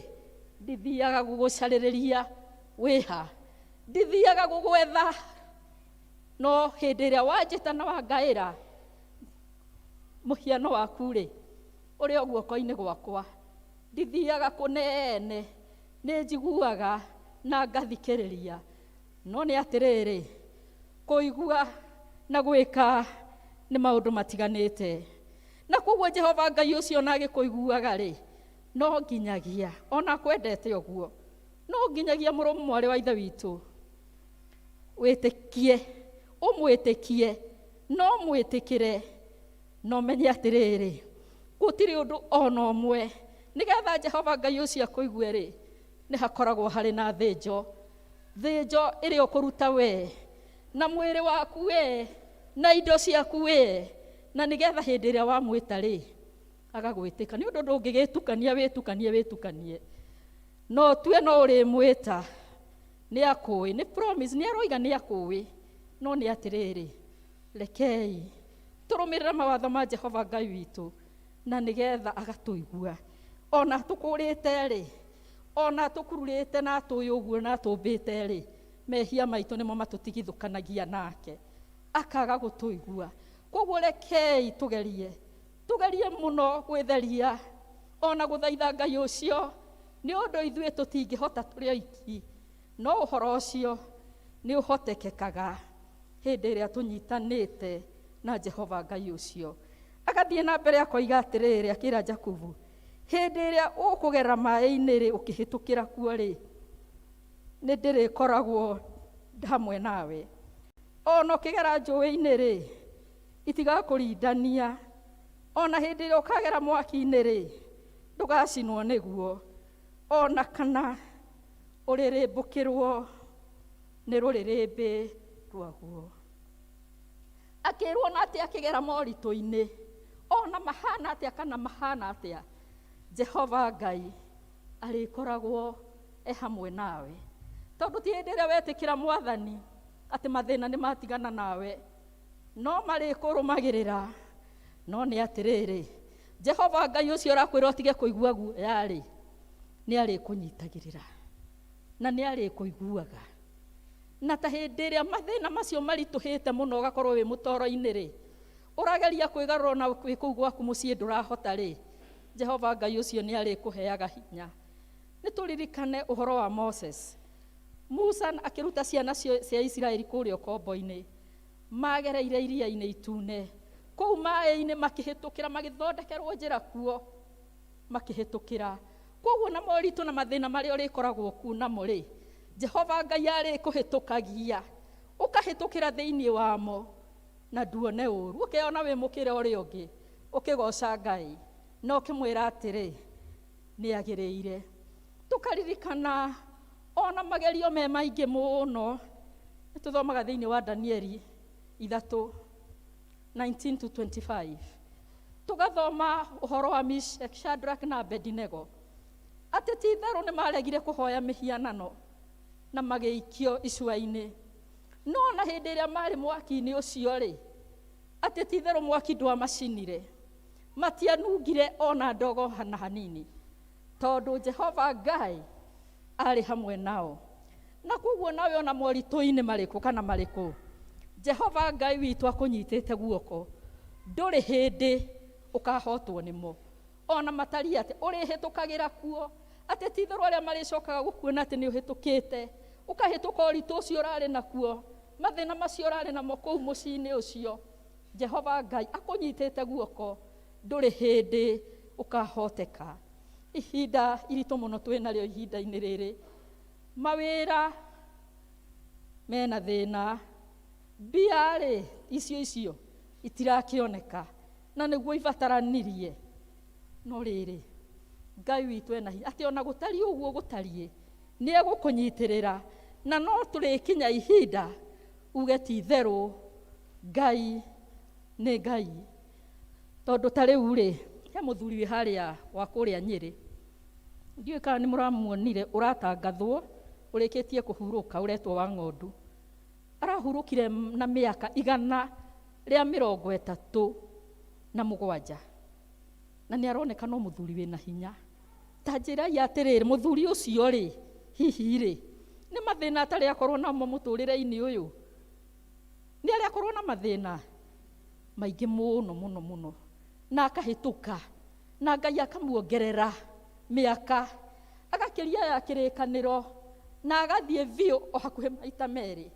ndithiaga gũgũcarĩrĩria wĩha, ndithiaga gũgwetha, no hĩndĩ ĩrĩa wanjĩta na wangaĩra, mũhiano waku rĩ ũrĩ o guoko-inĩ gwakwa, ndithiaga kũnene, nĩ njiguaga na ngathikĩrĩria. No nĩ atĩrĩrĩ, kũigua na gwĩka nĩ maũndũ matiganĩte. Na koguo Jehova Ngai ũcio ona agĩkũiguaga rĩ, no nginyagia ona akwendete ũguo, no nginyagia mũrũ mwarĩ wa ithe witũ wĩtĩkie, ũmwĩtĩkie, no mwĩtĩkĩre, no menye atĩrĩrĩ, gũtirĩ ũndũ ona ũmwe nĩgetha Jehova Ngai ũcio akũigue rĩ, nĩ hakoragwo harĩ na thĩnjo. Thĩnjo ĩrĩa ũkũruta we na mwĩrĩ waku we na indo ciaku we, na nĩgetha hĩndĩ ĩrĩa wamwĩta rĩ agagwĩtĩka. Nĩ ũndũ ndũngĩgĩtukania wĩtukanie wĩtukanie, no tue no ũrĩmwĩta nĩ akũĩ. Nĩ promise, nĩ aroiga nĩ akũĩ, no nĩ atĩrĩrĩ, rekei tũrũmĩrĩre mawatho ma Jehova Ngai witũ, na nĩgetha agatũigua. Ona tũkũrĩte rĩ, ona tũkururĩte na atũĩ ũguo na atũmbĩte rĩ, mehia maitũ nĩmo matũtigithũkanagia nake, akaga gũtũigua. Koguo rekei tũgerie, tũgerie mũno gwĩtheria ona gũthaitha Ngai ũcio, nĩ ũndũ ithuĩ tũtingĩhota tũrĩ oiki, no ũhoro ũcio nĩ ũhotekekaga hĩndĩ ĩrĩa tũnyitanĩte na Jehova Ngai ũcio. Agathiĩ na mbere akoiga atĩrĩrĩ, akĩra Jakubu, hĩndĩ ĩrĩa ũkũgera maĩ-inĩ rĩ, ũkĩhĩtũkĩra kuo rĩ, nĩ ndĩrĩkoragwo hamwe nawe. Ona ũkĩgera njũĩ-inĩ rĩ, itigakũrindania. Ona hĩndĩ ĩrĩa ũkagera mwaki-inĩ rĩ, ndũgacinwo nĩguo, ona kana ũrĩrĩmbũkĩrwo nĩ rũrĩrĩmbĩ rwaguo. Akĩrwo na atĩ akĩgera moritũ-inĩ, ona mahana atĩa kana mahana atĩa, Jehova Ngai arĩkoragwo e hamwe nawe. Tondũ ti hĩndĩ ĩrĩa wetĩkĩra Mwathani atĩ mathĩna nĩ matigana nawe, no marĩkũrũmagĩrĩra. No nĩ atĩrĩrĩ, Jehova Ngai ũcio ũrakwĩra ũtige kũigua guoya rĩ, nĩ arĩkũnyitagĩrĩra na nĩ arĩkũiguaga. Na ta hĩndĩ ĩrĩa mathĩna macio maritũhĩte mũno ũgakorwo wĩ mũtoro-inĩ rĩ, ũrageria kwĩgarũra na wĩ kũu gwaku mũciĩ ndũrahota rĩ, Jehova Ngai ũcio nĩ arĩkũheaga hinya. Nĩ tũririkane ũhoro wa Moses. Musa akĩruta ciana cia Isiraeli kũrĩa ũkombo-inĩ, magereire iria-inĩ itune, kũu maĩ-inĩ makĩhĩtũkĩra, magĩthondekerwo njĩra kuo makĩhĩtũkĩra. Koguo na moritũ na mathĩna marĩa ũrĩkoragwo kuo namo rĩ, Jehova Ngai arĩkũhĩtũkagia, ũkahĩtũkĩra thĩinĩ wamo na nduone ũru, ũkeona wĩ mũkĩra ũrĩa ũngĩ, ũkĩgoca Ngai na ũkĩmwĩra atĩrĩ, nĩ agĩrĩire. Tũkaririkana ona magerio me maingĩ mũno, nĩ tũthomaga thĩinĩ wa Danieli 3 19 to 25, tũgathoma ũhoro wa Meshach, Shadrach na Abednego, atĩ ti itherũ nĩ maregire kũhoya mĩhianano na magĩikio icua-inĩ. No na hĩndĩ ĩrĩa marĩ mwaki-inĩ ũcio rĩ, atĩ ti itherũ mwaki ndwamacinire, matianungire ona ndogo na hanini, tondũ Jehova Ngai arĩ hamwe nao. Na koguo nawe ona moritũ-inĩ marĩkũ kana marĩkũ, Jehova Ngai witũ akũnyitĩte guoko, ndũrĩ hĩndĩ ũkahotwo nĩmo. Ona matariĩ atĩ ũrĩhĩtũkagĩra kuo, atĩ ti itherũ arĩa marĩcokaga gũkuona atĩ nĩ ũhĩtũkĩte, ũkahĩtũka ũritũ ũcio ũrarĩ nakuo, mathĩna macio ũrarĩ namo kũu mũciĩ-inĩ ũcio, Jehova Ngai akũnyitĩte guoko, ndũrĩ hĩndĩ ũkahoteka. Ihinda iritũ mũno twĩ narĩo ihinda-inĩ rĩrĩ, mawĩra mena thĩna, mbia rĩ icio icio itirakĩoneka, na nĩguo ibataranirie. No rĩrĩ, Ngai witũ ena hinya atĩ ona gũtariĩ ũguo gũtariĩ, nĩ egũkũnyitĩrĩra, na no tũrĩkinya ihinda uge ti itherũ Ngai nĩ Ngai. Tondũ ta rĩu rĩ, he mũthuri wĩ harĩa wa kũrĩa Nyĩrĩ, ndiũĩ kana nĩ mũramuonire, ũratangathwo ũrĩkĩtie kũhurũka, ũretwo wa ng'ondu. Arahurũkire na mĩaka 137, na nĩ aroneka no mũthuri wĩna hinya. Ta njĩrai atĩrĩrĩ, mũthuri ũcio rĩ, hihi rĩ, nĩ mathĩna atarĩ akorwo namo mũtũrĩre-inĩ ũyũ? Nĩ arĩ akorwo na mathĩna maingĩ mũno mũno mũno, na akahĩtũka, na Ngai akamuongerera mĩaka, agakĩria ya kĩrĩkanĩro, na agathiĩ biũ o hakuhĩ maita merĩ.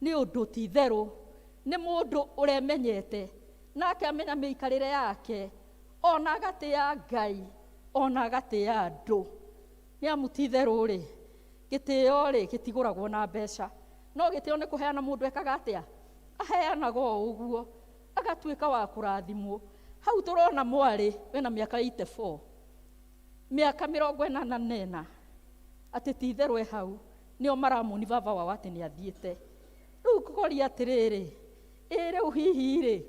Nĩ ũndũ ti itherũ, nĩ mũndũ ũremenyete, na akamenya mĩikarĩre yake, ona agatĩa Ngai, ona agatĩa andũ. Nĩ amu ti itherũ rĩ, gĩtĩo rĩ gĩtigũragwo na mbeca, no gĩtĩo nĩ kũheana mũndũ ekaga atĩa? Aheanaga o ũguo, agatuĩka wa kũrathimwo. Hau tũrona mwarĩ wĩna mĩaka 84, mĩaka 84, atĩ ti itherũ e hau. Nĩo maramoni baba wao atĩ nĩ athiĩte. Rĩu ngũkoria atĩrĩrĩ, ĩ rĩu hihi rĩ,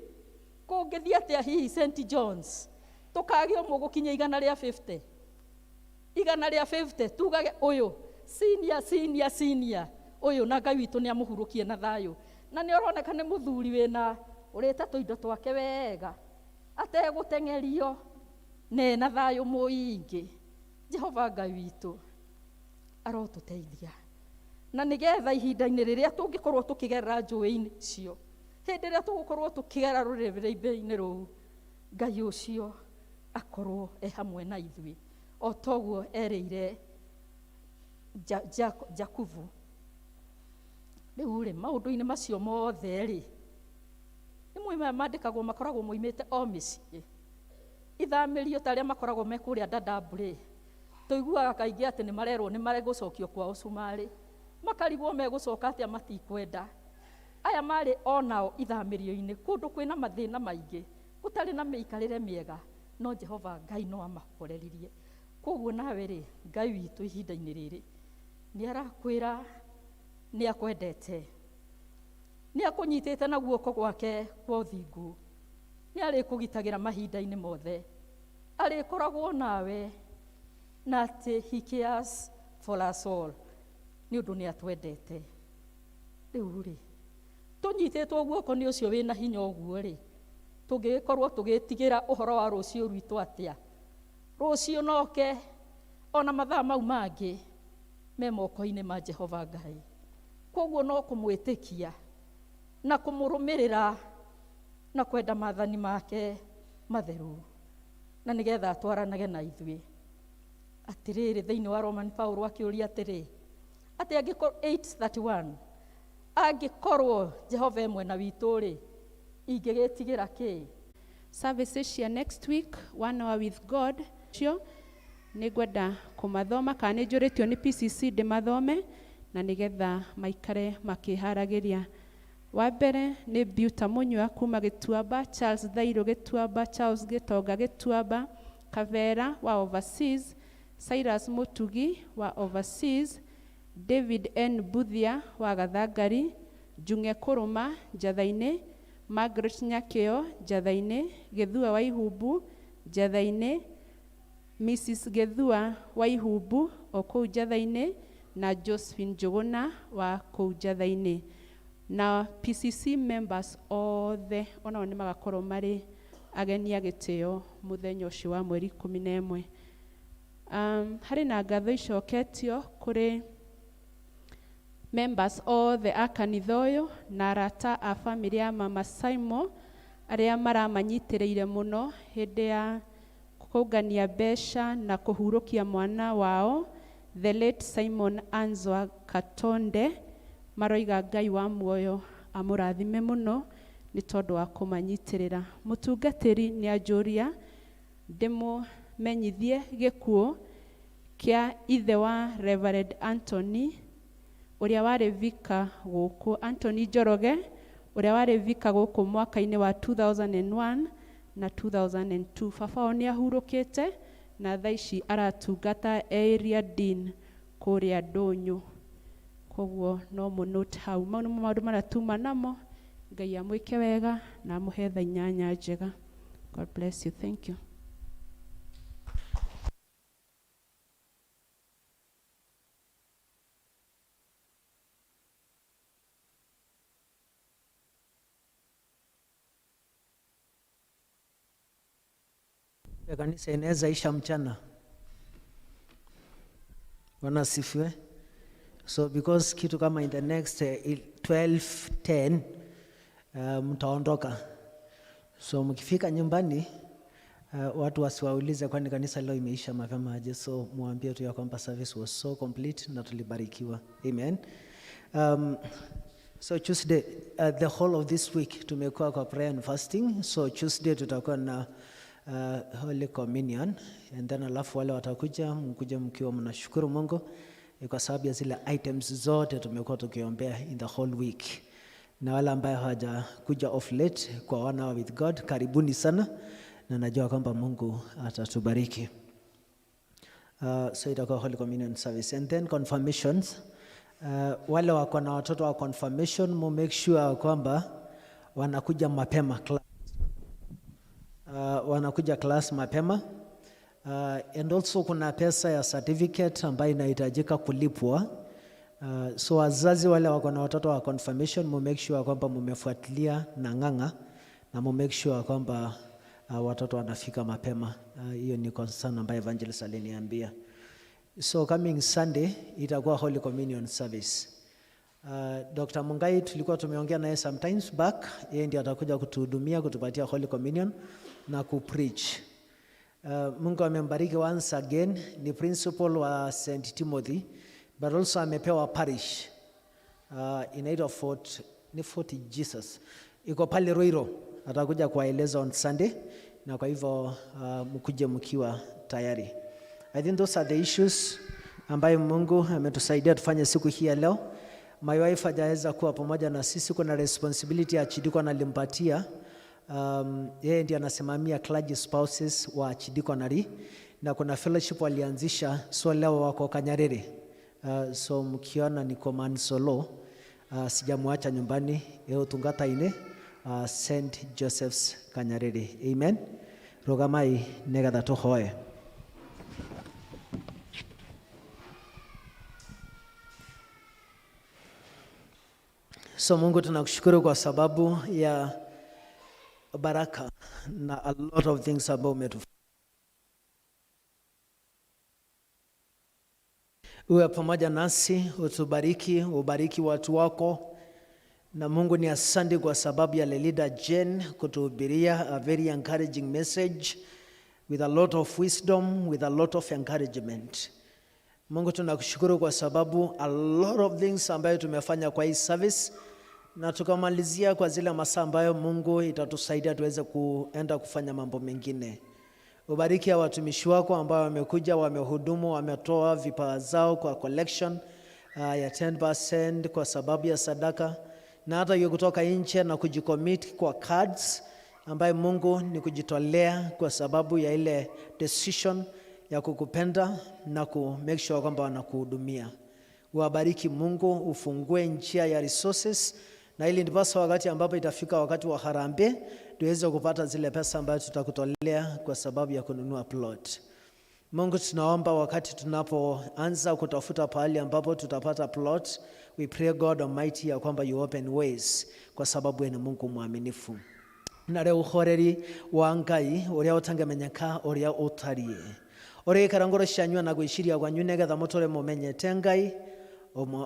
kũngĩthiĩ atĩa hihi St John's tũkagĩa ũmwe gũkinya 150, 150 tugage ũyũ senior, senior, senior ũyũ, na Ngai witũ nĩ amũhurũkie na thayũ. Na nĩ ũroneka nĩ mũthuri wĩna ũrĩte tũindo twake wega, ategũteng'erio, na ena thayũ mũingĩ. Jehova Ngai witũ arotũteithia, na nĩgetha ihinda-inĩ rĩrĩa tũngĩkorwo tũkĩgerera njũĩ-inĩ icio, hĩndĩ ĩrĩa tũgũkorwo tũkĩgera rũrĩrĩmbĩ-inĩ rũu, Ngai ũcio akorwo e hamwe na ithuĩ, o toguo erĩire Jakubu. Rĩu rĩ, maũndũ-inĩ macio mothe rĩ, nĩ mũĩ maya mandĩkagwo makoragwo moimĩte o mĩciĩ. Ithamĩrio ta arĩa makoragwo me kũrĩa Dadaab rĩ, tũiguaga kaingĩ atĩ nĩ marerwo nĩ maregũcokio kwao Cumarĩ, makarigwo megũcoka atĩa matikwenda. Aya marĩ onao ithamĩrio-inĩ kũndũ kwĩna mathĩna maingĩ, gũtarĩ na mĩikarĩre mĩega, no Jehova Ngai no amahoreririe. Koguo nawe rĩ, Ngai witũ ihinda-inĩ rĩrĩ nĩ arakwĩra nĩ akwendete, nĩ akũnyitĩte na guoko gwake kwa ũthingu, nĩ arĩkũgitagĩra mahinda-inĩ mothe, arĩkoragwo nawe, na atĩ he cares for us all, nĩ ũndũ nĩ atwendete. Rĩu rĩ, tũnyitĩtwo guoko nĩ ũcio wĩna hinya ũguo rĩ, tũngĩgĩkorwo tũgĩtigĩra ũhoro wa rũciũ rwitũ atĩa? Rũciũ noke ona mathaa mau mangĩ me moko-inĩ ma Jehova Ngai. Koguo no kũmwĩtĩkia na kũmũrũmĩrĩra na kwenda maathani make matheru, na nĩgetha atwaranage na ithuĩ. Atĩrĩrĩ, thĩinĩ wa Roman Paul akĩũria atĩrĩ, atĩ angĩkorwo 8:31, angĩkorwo Jehova e mwena witũ rĩ, ingĩgĩtigĩra kĩ? Services cia next week, One Hour with God, cio nĩngwenda kũmathoma, kana nĩ njũrĩtio nĩ PCC ndĩmathome, na nĩgetha maikare makĩharagĩria. Wa mbere nĩ Beauta Mũnyua kuma Gĩtuamba, Charles Thairũ Gĩtuamba, Charles Gĩtonga Gĩtuamba, Kavera wa Overseas, Cyrus Mũtugi wa Overseas, David N. Buthia wa Gathangari, Njung'e Kũrũma Njatha-inĩ, Margaret Nyakĩo Njatha-inĩ, Gĩthua wa Ihumbu Njatha-inĩ, Mrs. Gĩthua wa Ihumbu o kũu Njatha-inĩ, na Josephine Njũgũna wa kũu Njatha-inĩ. Na PCC members othe onao nĩ magakorwo marĩ ageni a gĩtĩo mũthenya ũcio wa mweri 11. Harĩ na ngatho icoketio kũrĩ members othe a kanitha ũyũ na arata a famĩlĩ ya Mama Simon arĩa maramanyitĩrĩire mũno hĩndĩ ya kũngania mbeca na kũhurũkia mwana wao the late Simon Anzwa Katonde. Maroiga Ngai wa muoyo amũrathime mũno nĩ tondũ wa kũmanyitĩrĩra. Mũtungatĩri nĩ anjũria ndĩmũmenyithie gĩkuũ kĩa ithe wa Reverend Anthony ũrĩa warĩ vika gũkũ, Anthony Njoroge ũrĩa warĩ vika gũkũ mwaka-inĩ wa 2001 na 2002. Baba wao nĩ ahurũkĩte na thaa ici aratungata area dean kũrĩa Ndũnyũ. Koguo no mũnote hau. Mau nĩmo maũndũ marĩa tuma namo. Ngai amwĩke wega na amũhe thaa 8 njega. God bless you. Thank you. Ya kanisa inaweza isha mchana. Bwana asifiwe. So because kitu kama in the next 12:10 mtaondoka. So mkifika nyumbani watu wasiwaulize kwani kanisa leo imeisha mapema aje. So muambie tu ya kwamba service was so complete na tulibarikiwa. Amen. So Tuesday, the whole of this week tumekuwa kwa prayer and fasting. So Tuesday tutakuwa na Holy Communion, and then alafu wale watakuja mkuje mkiwa mnashukuru Mungu kwa sababu ya zile items zote tumekuwa tukiombea in the whole week. Na wale ambaye hawajakuja off late kwa One Hour with God, karibuni sana, na najua kwamba Mungu atatubariki. So itakuwa Holy Communion service and then confirmations. Wale wako na watoto wa confirmation mu make sure kwamba wanakuja mapema class. Wanakuja class mapema. And also kuna pesa ya certificate ambayo inahitajika kulipwa. So wazazi wale wako na watoto wa confirmation mu make sure kwamba mumefuatilia na ng'ang'a na mu make sure kwamba watoto wanafika mapema. Hiyo ni concern ambayo evangelist aliniambia. So coming Sunday itakuwa Holy Communion service. Dr. Mungai tulikuwa tumeongea naye sometimes back, yeye ndiye atakuja kutuhudumia kutupatia Holy Communion na kupreach. Mungu amembariki once again, ni principal wa St. Timothy but also amepewa parish inaitwa Fort, ni Fort Jesus, iko pale Ruiru. Atakuja kuwaeleza on Sunday, na kwa hivyo mkuje mkiwa tayari. I think those are the issues ambayo Mungu ametusaidia tufanye siku hii ya leo. My wife hajaweza kuwa pamoja na sisi, kuna responsibility ya Archdeacon alimpatia. Yeye ndiye anasimamia clergy spouses wa Archdeaconry na kuna fellowship walianzisha, so leo wako Kanyarere. So mkiona niko Mansolo, sijamwacha nyumbani eo tungata ine St. Joseph's Kanyarere. Amen. Rugamai negatha tuhoe. So Mungu tunakushukuru kwa sababu ya baraka na a lot of things ambao umetu uwe pamoja nasi, utubariki, ubariki watu wako. Na Mungu ni asante kwa sababu ya Leader Jane kutuhubiria a very encouraging message with a lot of wisdom, with a lot of encouragement. Mungu tunakushukuru kwa sababu a lot of things ambayo tumefanya kwa hii service na tukamalizia kwa zile masaa ambayo Mungu itatusaidia tuweze kuenda kufanya mambo mengine. Ubariki ya watumishi wako ambao wamekuja, wamehudumu, wametoa vipawa zao kwa collection ya 10% kwa sababu ya sadaka na hata hiyo kutoka nje na kujicommit kwa cards ambayo Mungu ni kujitolea kwa sababu ya ile decision ya kukupenda na ku make sure kwamba wanakuhudumia. Uwabariki Mungu, ufungue njia ya resources, na ili ndiposa wakati ambapo itafika wakati wa harambee tuweze kupata zile pesa ambazo tutakutolea kwa sababu ya kununua plot. Mungu tunaomba wakati tunapoanza kutafuta pahali ambapo tutapata plot, we pray God Almighty ya kwamba you open ways, kwa sababu wewe ni Mungu mwaminifu. Na rĩu ũhoreri wa Ngai ũrĩa ũtangĩmenyeka ũrĩa ũtariĩ ũrĩikara ngoro cianyu na gwĩciria kwanyu nĩgetha mũtũre mũmenyete Ngai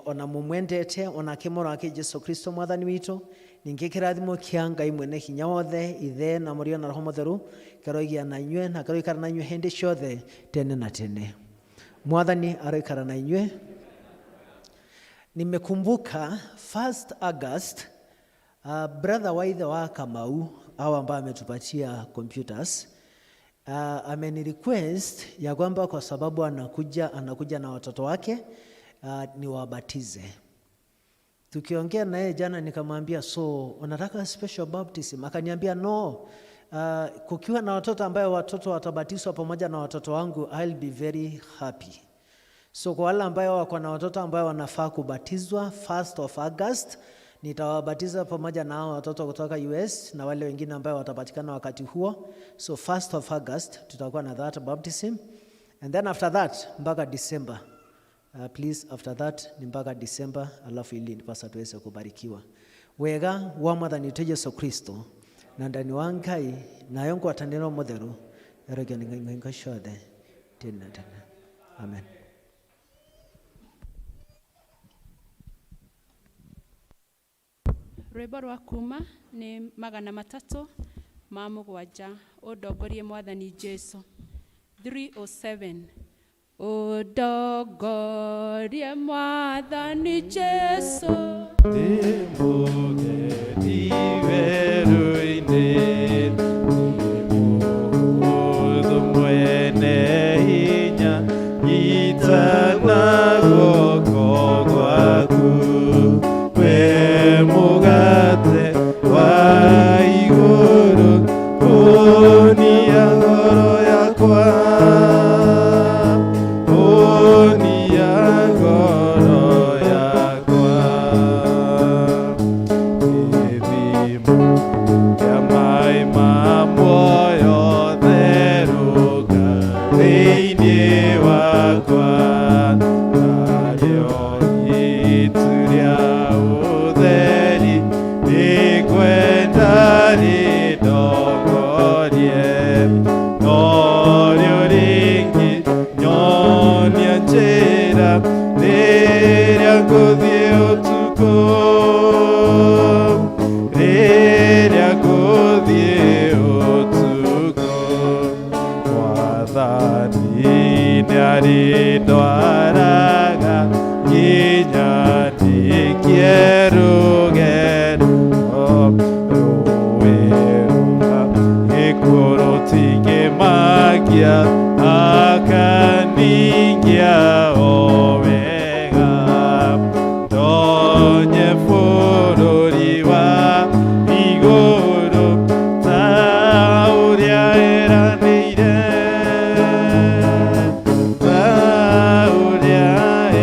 ona mumwendete onake mũrũ wake Jesu Kristo mwathani witũ. Ningĩ kĩrathimo kĩa Ngai mwene hinya wothe, Ithe na Mũriũ na Roho Mũtheru, kĩroigĩa na inyuĩ na kĩroikara na inyuĩ hĩndĩ ciothe tene na tene. Mwathani aroikara na inyuĩ. Nimekumbuka 1st August, brother wa ithe wa Kamau au ambaye ametupatia computers ameni request ya kwamba kwa sababu anakuja na watoto wake niwabatize. Tukiongea naye jana nikamwambia, so unataka special baptism? Akaniambia no, kukiwa na watoto ambayo watoto watabatizwa pamoja na watoto wangu, I'll be very happy. So kwa wale ambayo wako na watoto ambayo wanafaa kubatizwa 1st of August, nitawabatiza pamoja na hao watoto kutoka US na wale wengine ambayo watapatikana wakati huo. So 1st of August tutakuwa na that baptism, and then after that mpaka December. Please after that ni mpaka December, alafu ili ndipasa tuweze kubarikiwa. Wega wa mwathani witũ Jesu Kristo na ndani wa Ngai nayo ngwatanĩro mũtheru ĩrogio nĩ Ngai hingo ciothe tene na tene. Amen. Rwĩmbo rwa kuma nĩ 307, ũndongorie mwathani Jesu, 307, ũndongorie mwathani Jesu. Ndĩ mũgeni werũ-inĩ, ndĩ mũhũthũ mwene hinya, nyita na guoko gwaku, we mũgate wa igũrũ, hũnia ngoro yakwa, hũnia ngoro yakwa. nĩarĩndongorie norĩo rĩngĩ nyonia njĩra rĩrĩa ngũthiĩ ũtukũ rĩrĩa ngũthiĩ ũtukũ mwathani nĩarĩndwaraga nginya ndĩkie rũgendo rũĩ rwa gĩkuũ rũtingĩmakia akaningia o wega ndonye bũrũri wa igũrũ ta ũrĩa eranĩire ta ũrĩa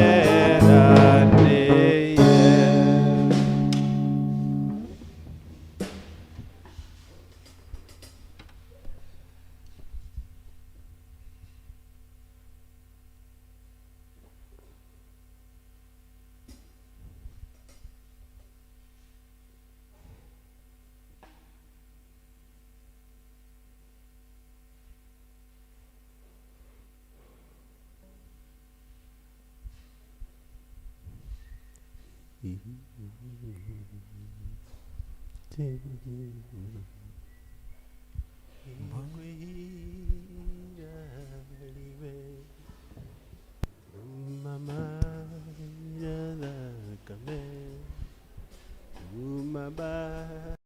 eranĩire. Mama,